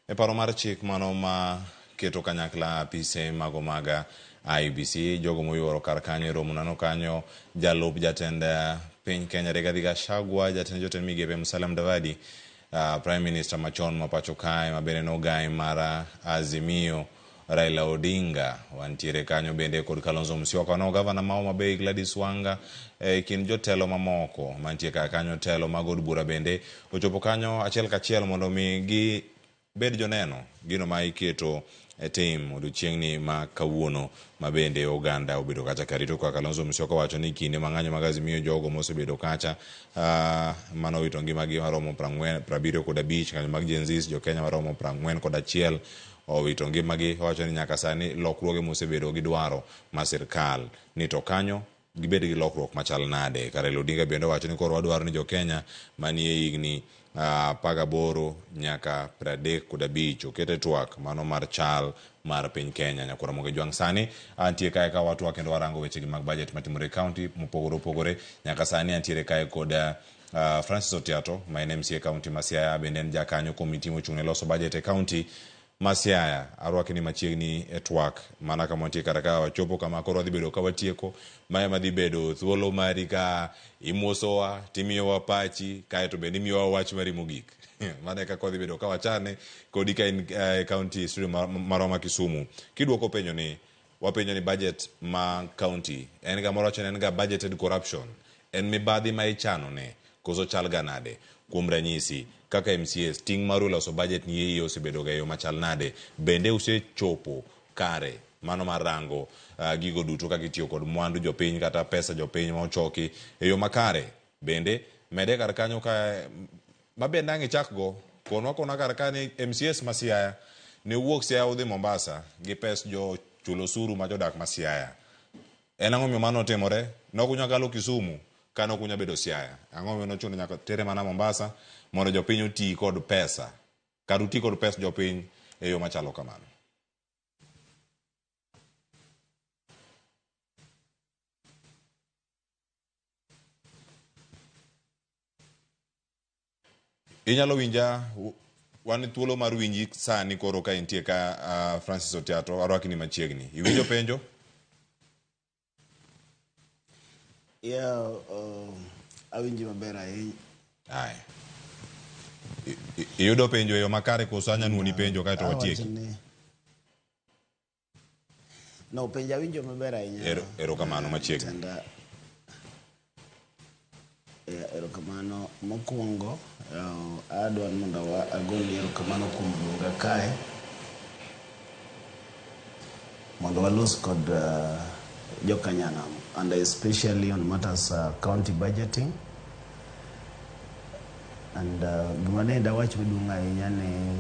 e paro mar chik mano ma keto kanyakla apise mago mag IEBC. Jogo moyuoro kar kanyo e romo nano kanyo jalup jatend piny Kenya Rigathi Gachagua, jatend jotend migepe Musalia Mudavadi, Prime Minister machon ma pacho kae ma bende nogai mar Azimio Raila Odinga, wantiere kanyo bende kod Kalonzo Musyoka, no gavana ma Homa Bay Gladys Wanga, kind jotelo mamoko mantie kar kanyo. Telo mag od bura bende ochopo kanyo achiel kachiel mondo mi gi bed joneno gino ma iketo e tim odiochieng'ni ma kawuono ma bende oganda obedo kacha karito kaka Kalonzo Musyoka wacho ni kinde mang'anyo mag Azimio jogo mosebedo kacha mano owito ngimagi maromo 75, ng'anyo mag Gen Z jo Kenya maromo 41 owito ngimagi. Owacho ni nyaka sani lokruoge mosebedo gi dwaro ma sirkal ni to kanyo gibed gi lokruok machal nade. Raila Odinga bende owacho ni koro wadwaro ni jo Kenya manie higni 18 nyaka 35 okete twak mano mar chal mar piny Kenya. Nyakura Mugejwang' sani antie kae ka watwak kendo warango wechegi mag budget matimore e county mopogore opogore. Nyaka sani antiere kae kod Francis Otiato ma en MCA county ma Siaya, bende en jakanyo komiti mochung' ne loso budget e county ma Siaya. Arwaki ni machiegni e twak mana kama wantie kata ka wachopo kama koro wadhi bedo ka watieko. Mae madhi bedo thuolo mari ka imosowa timiyowa pachi kaeto bende imiyowa wach mari mogik. Mano e kaka wadhi bedo ka wachane kodi ka in e county studio marwa ma Kisumu. Kidwoko penjo ni wapenjo ni budget ma county en ga moro wacho ni en ga budgeted corruption, en mibadhi ma ichano ne koso chal ga nade? Kuom ranyisi kaka MCAs ting' maru loso budget ni yie osebedo ga e yo machal nade? Bende usechopo kare mano mar rango gigo duto kaka itiyo kod mwandu jopiny kata pesa jopiny ma ochoki e yo makare? Bende mede kar kanyo ka mabende ang' ichak go konwa kona kar ka ni MCAs ma Siaya ne wuok Siaya udhi Mombasa gi pes jo chulo osuru ma jodak ma Siaya. En ang'o miyo mano otimore? Ne ok unyal kalo Kisumu Ka ne ok unyal bedo Siaya, ang'o momiyo nochuno nyaka tere mana Mombasa mondo jopiny oti kod pesa? Kar uti kod pes jopiny e yo machalo kamano. Inyalo winja wan thuolo mar winji sani koro ka intie ka Francis Otiato arwaki ni machiegni. Iwinjo penjo? Yeah, awinji maber ahinya. Aya. Iyudo penjo e yo makare koso anya nuoni penjo kaeto watieki? No, penjo awinjo maber ahinya. Erokamano machiegni. Tenda. Erokamano mokwongo, adwa ni mondo agoni erokamano kuom luonga kae mondo walos kod jokanyanam and especially on matters county budgeting. And gima ne dawach maduong' ahinya ni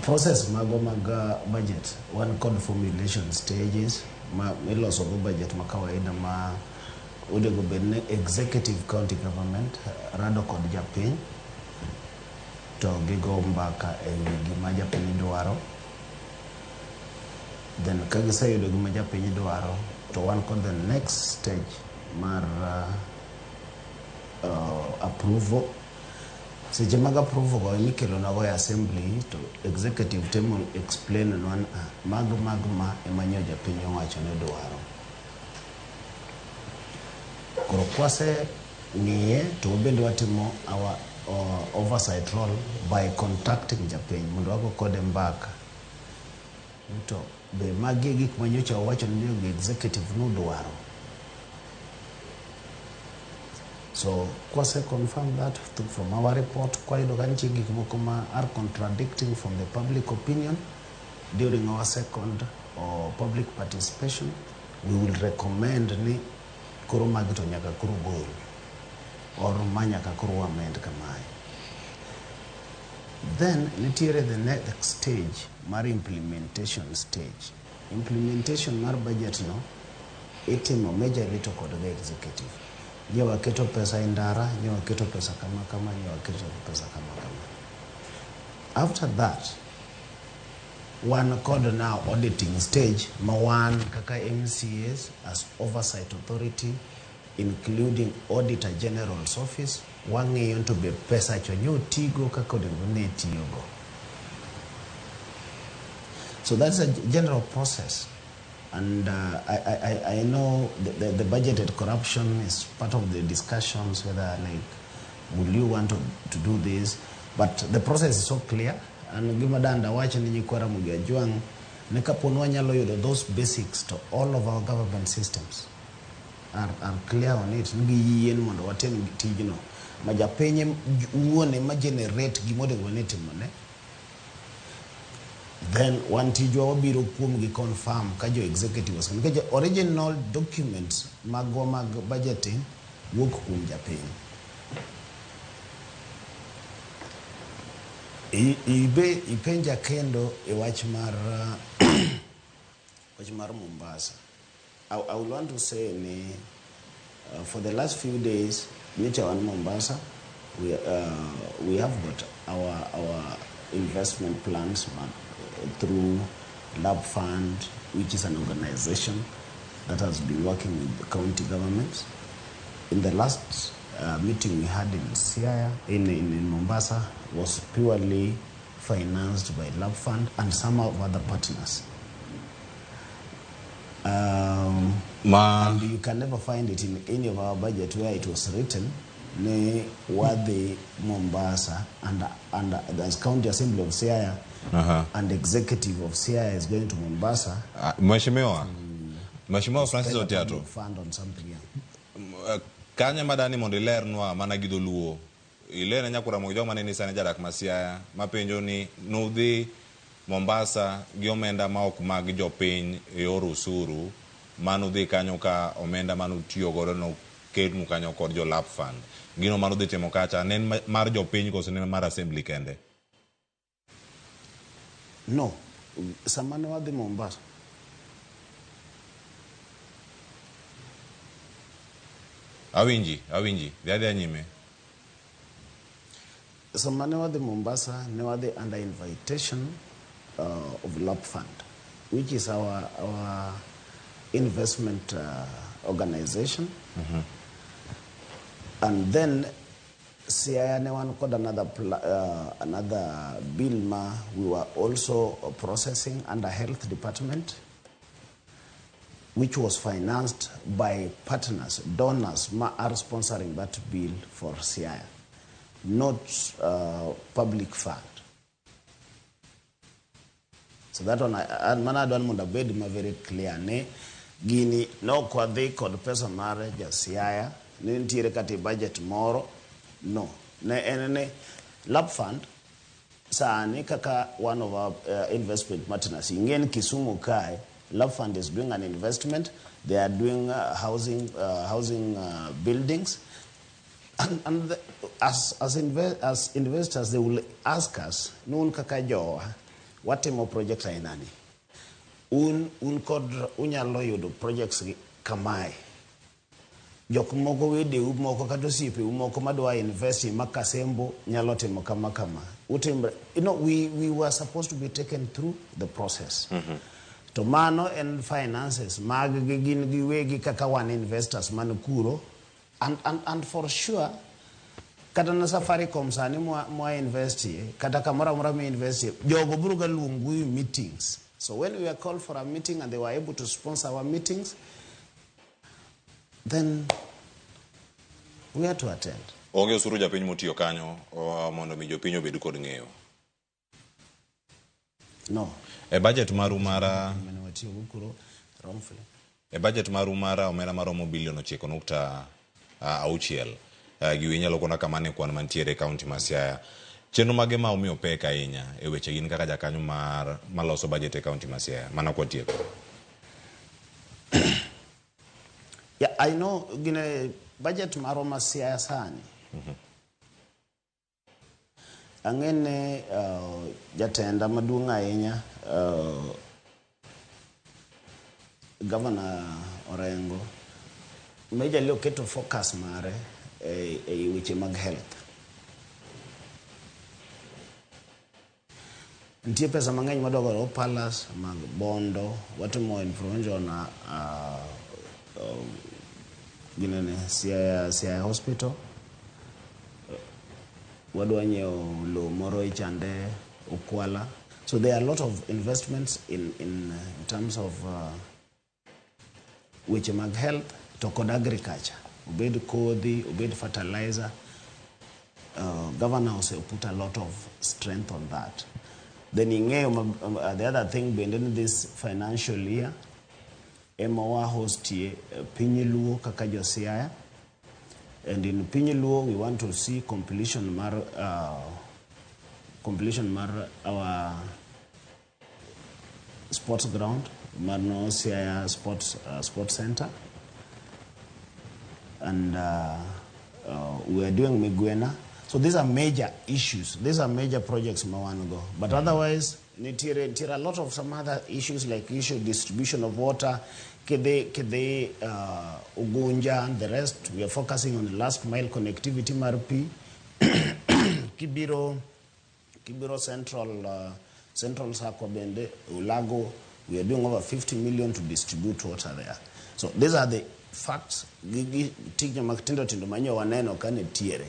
process mago mag budget wan kod formulation stages ma iloso go budget ma kawaida ma onego bed ni executive county government rado kod japiny to gigo mbaka e wi gima japiny dwaro. Then ka giseyudo gima japiny dwaro to wan kod the next stage mar approval. Seche mag approval go emikelonwa go e assembly to executive temo explain nwa ni mag mag ma ema nyo japiny owacho ni dwaro. Koro kwase ng'iye to wabende watimo our oversight role by contacting japiny mondo wago kode mbaka. To be magi e gik ma nyocha wawacho ni jo executive nodwaro. So kwase confirm that from our report, kwayudo ka nitie gik moko ma are contradicting from the public opinion during our second or public participation, we will recommend ni koro magi to nyaka koro gol or ma nyaka koro amend kamae. Then nitiere the next stage mar implementation stage. Implementation mar budget no itimo majorly to kod the executive. Nye waketo pesa e ndara, nye waketo pesa kama kama, nye waketo pesa kama kama. After that, wan kod now auditing stage ma wan kaka MCAs as oversight authority including Auditor General's office wang'iyo to be pesa cho nyotigo kaka onego ne tiyogo. So that's a general process. And I know the budgeted corruption is part of the discussions, whether like, will you want to do this? But the process is so clear. And gima danda wacho ni nyikwa Ramogi Ajwang' ni kapo ni wanyalo yudo those basics to all of our government systems are clear on it. Ni giyien mondo watim tijno. Ma japiny wuon ema generate gima onego ni itimone. Then wan tijwa wabiro kuom gi confirm ka jo executive ose. Nikech original documents magwa mag budgeting wuok kuom japiny. Ibe ipenja kendo e wach mar wach mar Mombasa. I would want to say ni for the last few days nyocha wan Mombasa, we have got our investment plans through Lab Fund, which is an organization that has been working with the county governments. In the last meeting we had in Siaya, in Mombasa, was purely financed by Lab Fund and some of other partners. And you can never find it in any of our budget where it was written, ne wadhi Mombasa and the County Assembly of Siaya and Executive of Siaya is going to Mombasa. Mheshimiwa Francis Otiato, fund on something, yeah. Kanya madani mondo ilernwa mana gi dholuo. Ilerne nyakura mogo joma ne ni sani jadak ma Siaya mapenjo ni nudhi Mombasa gi omenda ma ok mag jopiny e yor usuru manudhi kanyo ka omenda manutiyo godo no ketnu kanyo kod jo Lab Fund. Gino manudhi timo kacha ne en mar jopiny koso ne en mar assembly kende? No, sama ne wadhi Mombasa. Awinji, awinji. Dhi adhiya nyime. Sama ne wadhi Mombasa, ne wadhi under invitation of LAP Fund, which is our investment organization. And then Siaya ne wan kod another bill ma we were also processing under health department, which was financed by partners, donors ma are sponsoring that bill for Siaya, not public fund. So that one, mana adwa ni mondo abed ma very clear ne gini ne ok wadhi kod pesa mar ja Siaya, ne nitiere kata e budget moro, no. Ne en ne LAP Fund sani kaka one of our investment partners. Ing'e ni Kisumu kae, LAP Fund is doing an investment. They are doing housing buildings. And as investors, they will ask us, nun kaka jowa, watimo project ainani. Un kod unyalo yudo projects gi kamae. Jok moko wedeu moko kata osiepe moko madwa invest ma Kasembo nyalo timo kama kama. Utimre, we were supposed to be taken through the process. To mano en finances mag gi gin giwegi kaka wan investors man kuro and for sure kata na Safaricom sani mwa investie kata kamoro amora mi investie jogo biro ga luongo e meetings. So when we were called for a meeting and they were able to sponsor our meetings, then we had to attend. Onge osuru japiny motiyo kanyo mondo mi jopiny obed kod ng'eyo. No. E budget maru mar Mane watiyogo kuro wrongfully. E budget maru mar omenda maromo bilion 9.6 giwi inyalo kona kama ne kwan mantiere e kaunti ma Siaya. Chenro mage ma omiyo pek ahinya e weche gin kaka jakanyo mar maloso budget e kaunti ma Siaya mana kwatieko. Yeah, I know gine budget marwa ma Siaya sani. Ang'e ni jatenda maduong' ahinya Governor Orengo majorly oketo focus mare e weche mag health. Nitie pesa mang'eny madwa gero palace mag Bondo, watimo influenza na ginene Siaya, Siaya Hospital. Wadwa nyiewo lowo moro e Chande Ukwala. So there are a lot of investments in terms of weche mag health to kod agriculture. Obed kodhi, obed fertilizer. Governor also put a lot of strength on that. Then ing'eyo the other thing bende ni this financial year ema wa hostie piny Luo kaka jo Siaya. And in piny Luo we want to see completion mar our sports ground, mano Siaya Sports Center. And we are doing Migwena. So these are major issues. These are major projects ma wan go. But otherwise, nitiere a lot of some other issues like issue distribution of water, kidhi Ugunja and the rest. We are focusing on the last mile connectivity mar pi. Kibiro Central Sacco bende, Ulago, we are doing over 50 million to distribute water there. So these are the facts. Gigi tije matindo tindo manyo waneno ka nitiere.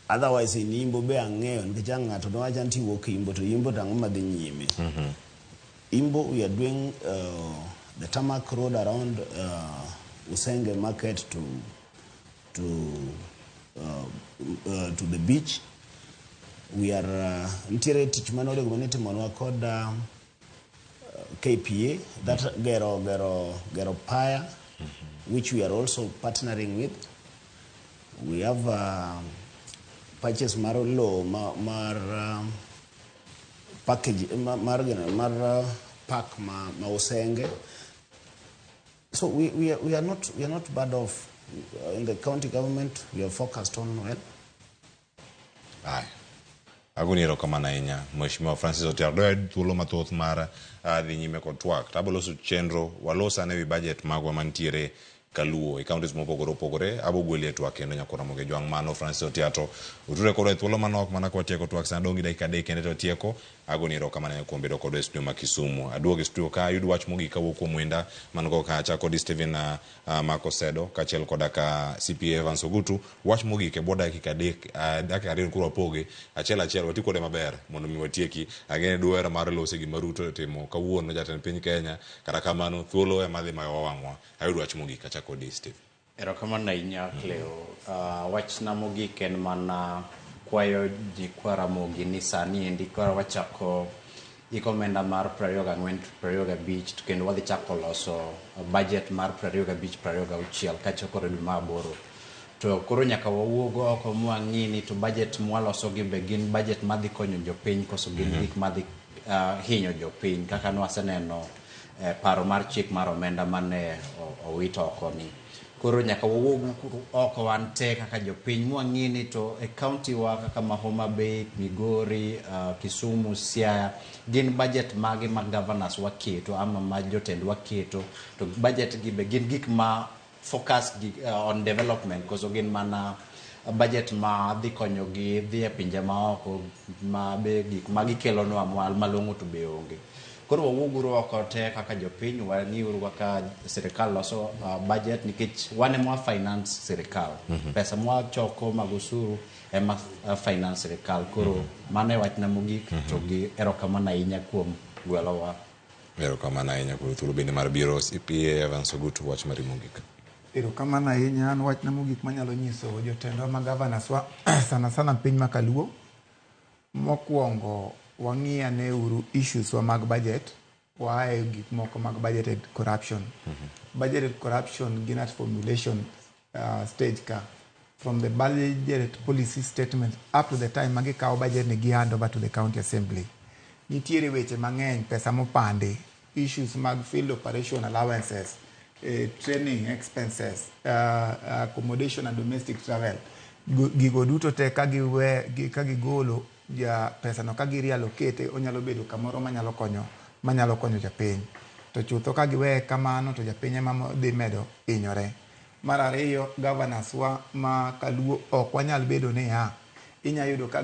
Otherwise in Imbo be ang'eyo nikech ang' ng'ato nowacho ni tiwuok Imbo to Imbo to ang'o madhi nyime. Imbo we are doing the tarmac road around Usenge market to the beach. We are nitiere tich mane onego bed ni itimonwa kod KPA that gero paya, which we are also partnering with. We have purchase mar lowo mar package mar gino, mar park ma Usenge. So we are not bad off. In the county government we are focused on well. Aya. Agoni erokamano ahinya Mheshimiwa Francis Otieno. Doyud thuolo mathoth mar dhi nyime kod twak. To aboloso chenro walos ane wi budget magwa mantiere. Kaluo e counties mopogore opogore. Abo gweli e twak kendo nyakor Ramogi Jwang' mano Francis Otiato. Uture kodwa e thuolo manok mana ka watieko twak sani dong' gi dakika adek kende to watieko. Agoni erokamano ahinya kuom bedo kodwa e studio ma Kisumu. Aduogo e studio ka ayud wach mogik kawuok kuom wenda man go kacha kod Stephen Mark Osedo kaachiel koda ka CPA Evans Ogutu. Wach mogik e bwo dakika adek, dakika ariyo koro wapoge achiel achiel wati kode maber mondo mi watieki. Ang'e ni duhera mar loso gima Ruto otimo kawuono jatend piny Kenya, kata kamano thuolo ema dhi mayowa wang'wa. Ayud wach mogik achak kodi Steve. Erokamano ahinya Cleo. Wachna mogik en mana kwayo jikwa Ramogi ni sani endi koro wachako iko omenda mar 24 25 to kendo wadhi chako loso budget mar 25 26 kachakore dwe mar aboro. To koro nyaka wawuog oko mwang'i ni to budget mwaloso gi be gin budget madhi konyo jopiny koso gin gik madhi hinyo jopiny kaka nwaseneno paro mar chik mar omenda mane owit oko ni. Koro nyaka wawuog oko wan te kaka jopiny mwang'i ni to e county wa kaka ma Homa Bay, Migori, Kisumu, Siaya, gin budget mage ma governors waketo ama ma jotend waketo to budget gi be gin gik ma focus gi, on development koso gin mana budget ma dhi konyogi dhi e pinje maoko ma be gik ma gikelonwa malong'o to be onge. Koro wawuoguru oko te kaka jopiny wang'iuru kaka sirikal loso budget nikech wan ema wa finance sirikal. Pesa mwachoko mag osuru ema finance sirikal. Koro mano e wachna mogik to gi erokamano ahinya kuom gwelowa. Erokamano ahinya kuom thuolo bende mar biro CPA Evans Ogutu wach mari mogik. Erokamano ahinya an wachna mogik manyalo nyiso jotendwa ma governors wa sana sana piny ma Kaluo. Mokwongo wang'i ane uru issues wa mag budget, waaye gik moko mag budgeted corruption. Budgeted corruption gin at formulation stage ka. From the budget policy statement up to the time ma gikawo budget ni gi hand over to the county assembly. Nitiere weche mang'eny, pesa mopandi, issues mag field operation allowances, training expenses, accommodation and domestic travel. Gigo duto te ka gigolo ja pesa no ka gi reallocate onyalo bedo kamoro manyalo konyo japiny. To chutho ka giweye kamano to japiny ema dhi medo hinyore. Mar ariyo, governors wa ma Kaluo ok wanyal bedo niya, inya yudo ka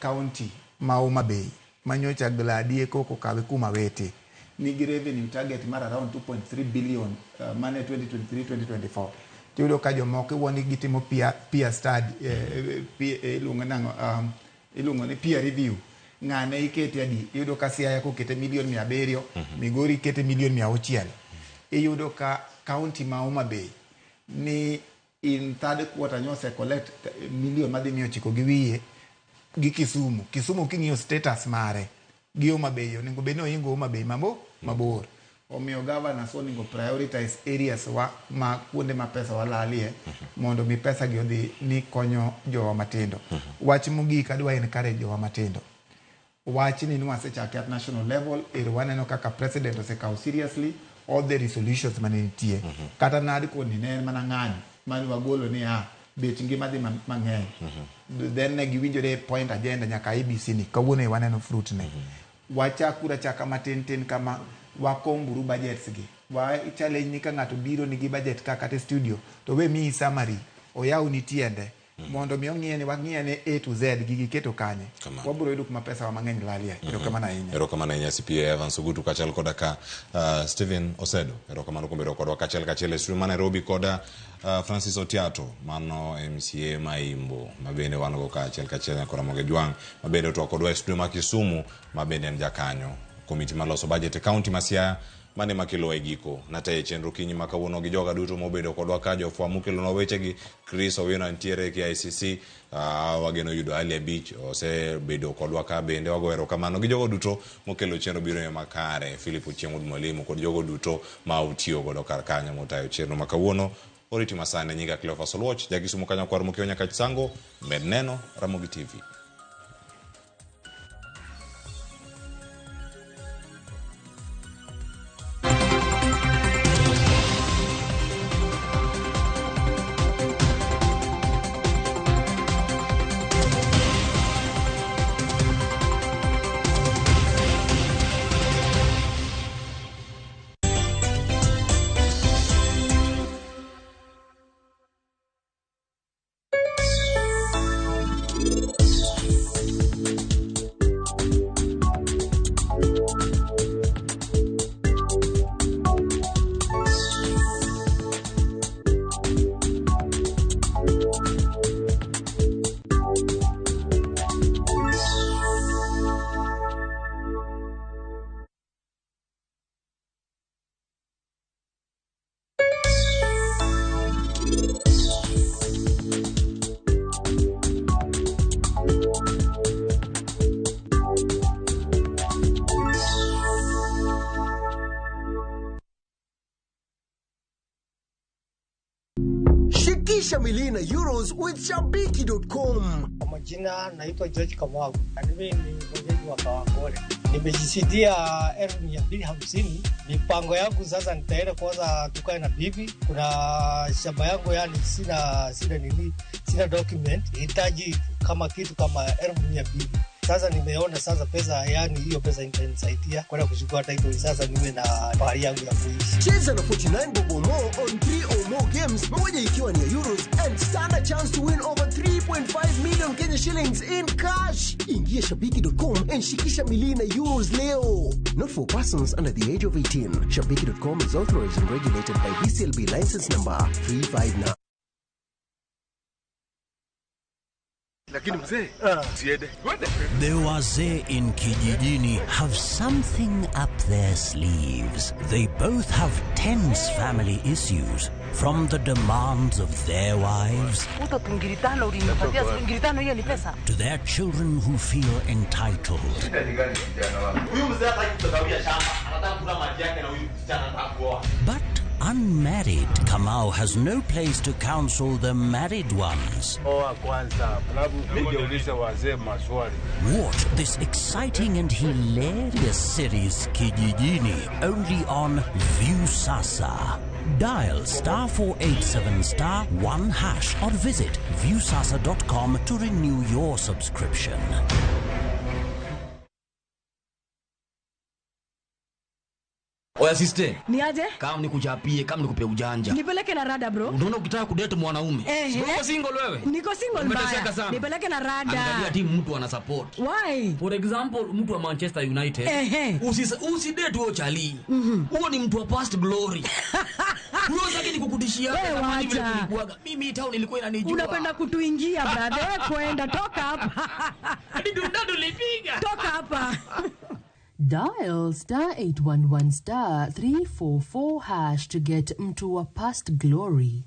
county ma Homa Bay manyocha Gladie koko okawe kuma wete nigi revenue target mar around 2.3 billion mane 2023-2024. Tiyudo ka jomoko iwuo ni gitimo peer study, iluongo nang'o, iluongo ni peer review. Ng'ane ikete adi? Iyudo ka Siaya kokete milion 700, Migori ikete milion 600. Iyudo ka county ma Homa Bay ni in third quarter nyose collect milion madhi 900 gi wiye gi Kisumu. Kisumu king'iyo status mare gi Homa Bay onego bed ni ohingo Homa Bay mabor. Omiyo governors onego prioritize areas wa ma kuonde ma pesa walalie mondo mi pesa gi odhi ni konyo jowa matindo. Wach mogik adwa encourage jowa matindo. Wach ni nwasechake at national level, ero waneno kaka president osekawo seriously all the resolutions mane nitie. Kata NADCO ni ne en mana ng'anyo mane wagolo ni bech ngima dhi mang'eny. Then ne giwinjore point agenda nyaka IEBC ni kawuono e waneno fruit ne. Wachakuru achaka matin tin kama wakomburu budgets gi. Wa challenge ni ka ng'ato biro nigi budget ka kata e studio to we miyi summary oyaw ni tiende mondo mi ong'iye ni wang'iye ne A to Z gigi keto kanye. Wabiro yudo kuma pesa wa mang'eny lalie. Erokamano ahinya. Erokamano ahinya CPA Evans Ogutu kaachiel koda ka Stephen Osedo. Erokamano kuom bedo kodwa kachiel kachiel e studio ma Nairobi koda Francis Otiato mano MCA ma Imbo ma bende wan go kaachiel kachiel nyaka Ramogi Jwang' ma bende otwak kodwa e studio ma Kisumu ma bende en jakanyo komiti maloso budget e county ma Siaya mane makelo e giko. Natayo chenro kinyi ma kawuono gi joga duto mobedo kodwa ka jofwambo mokelonwa wechegi. Chris Owino nitiere KICC, wageno yudo Ali Abich osebedo kodwa ka bende wago erokamano gi jogo duto mokelo chenro biro e makare. Philip Ochieng' Wuod Mwalimu kod jogo duto ma utiyo godo kar kanyo motayo chenro ma kawuono. Oriti masani nyinga Cleophas Oluoch, ja Kisumu kanyo kwar mokiewo nyaka Chisango, med neno Ramogi TV. Shikisha milina euros with shabiki.com. Kwa majina naitwa George Kamau. Mimi ni mwenyeji wa Kawangware. Nimejishindia 250,000. Mipango yangu sasa, nitaenda kwanza tukae na bibi. Kuna shamba yangu, yani sina nini, sina document, hitaji kama kitu kama 200,000. Sasa nimeona sasa pesa, yani hiyo pesa itanisaidia kwenda kuchukua title, sasa niwe na pahali yangu ya kuishi. Cheza na 49 bob or more on 3 or more games, moja ikiwa ni ya euros, and stand a chance to win over 3.5 million Kenya shillings in cash. Ingia shabiki.com and shikisha milina euros leo. Not for persons under the age of 18. Shabiki.com is authorized and regulated by BCLB license number 359. Lakini mzee, usiende. The wazee in Kijijini have something up their sleeves. They both have tense family issues, from the demands of their wives Uto ngiri tano ulinipatia, siku ngiri tano hiyo ni pesa. To their children who feel entitled. Huyu mzee hataki kutugawia shamba, anataka kula maji yake na huyu msichana anataka kuoa. But unmarried Kamau has no place to counsel the married ones. Oa kwanza, alafu nije ulize wazee maswali. Watch this exciting and hilarious series Kijijini only on Viusasa. Dial star 487 star 1 hash or visit viusasa.com to renew your subscription. Oya sister. Ni aje? Kama nikuchapie, kama nikupe ujanja. Nipeleke na rada, bro. Unaona ukitaka kudate mwanaume. Ehe. Si uko single wewe? Niko single Umeteseka mbaya. sana. Nipeleke na Angalia rada. timu mtu ana support. Why? For example, mtu wa Manchester United. Ehe. Usidate huo chali. Huo ni mtu wa past glory. Huo zake ni kukutishia. Wewe Zamani vile wacha. kulikuwaga. Mimi town ilikuwa inanijua. Unapenda kutuingia, brother. Wewe kwenda, toka hapa. Hadi tulipiga. Toka hapa. Dial star 811 star 344 hash to get mtu wa past glory.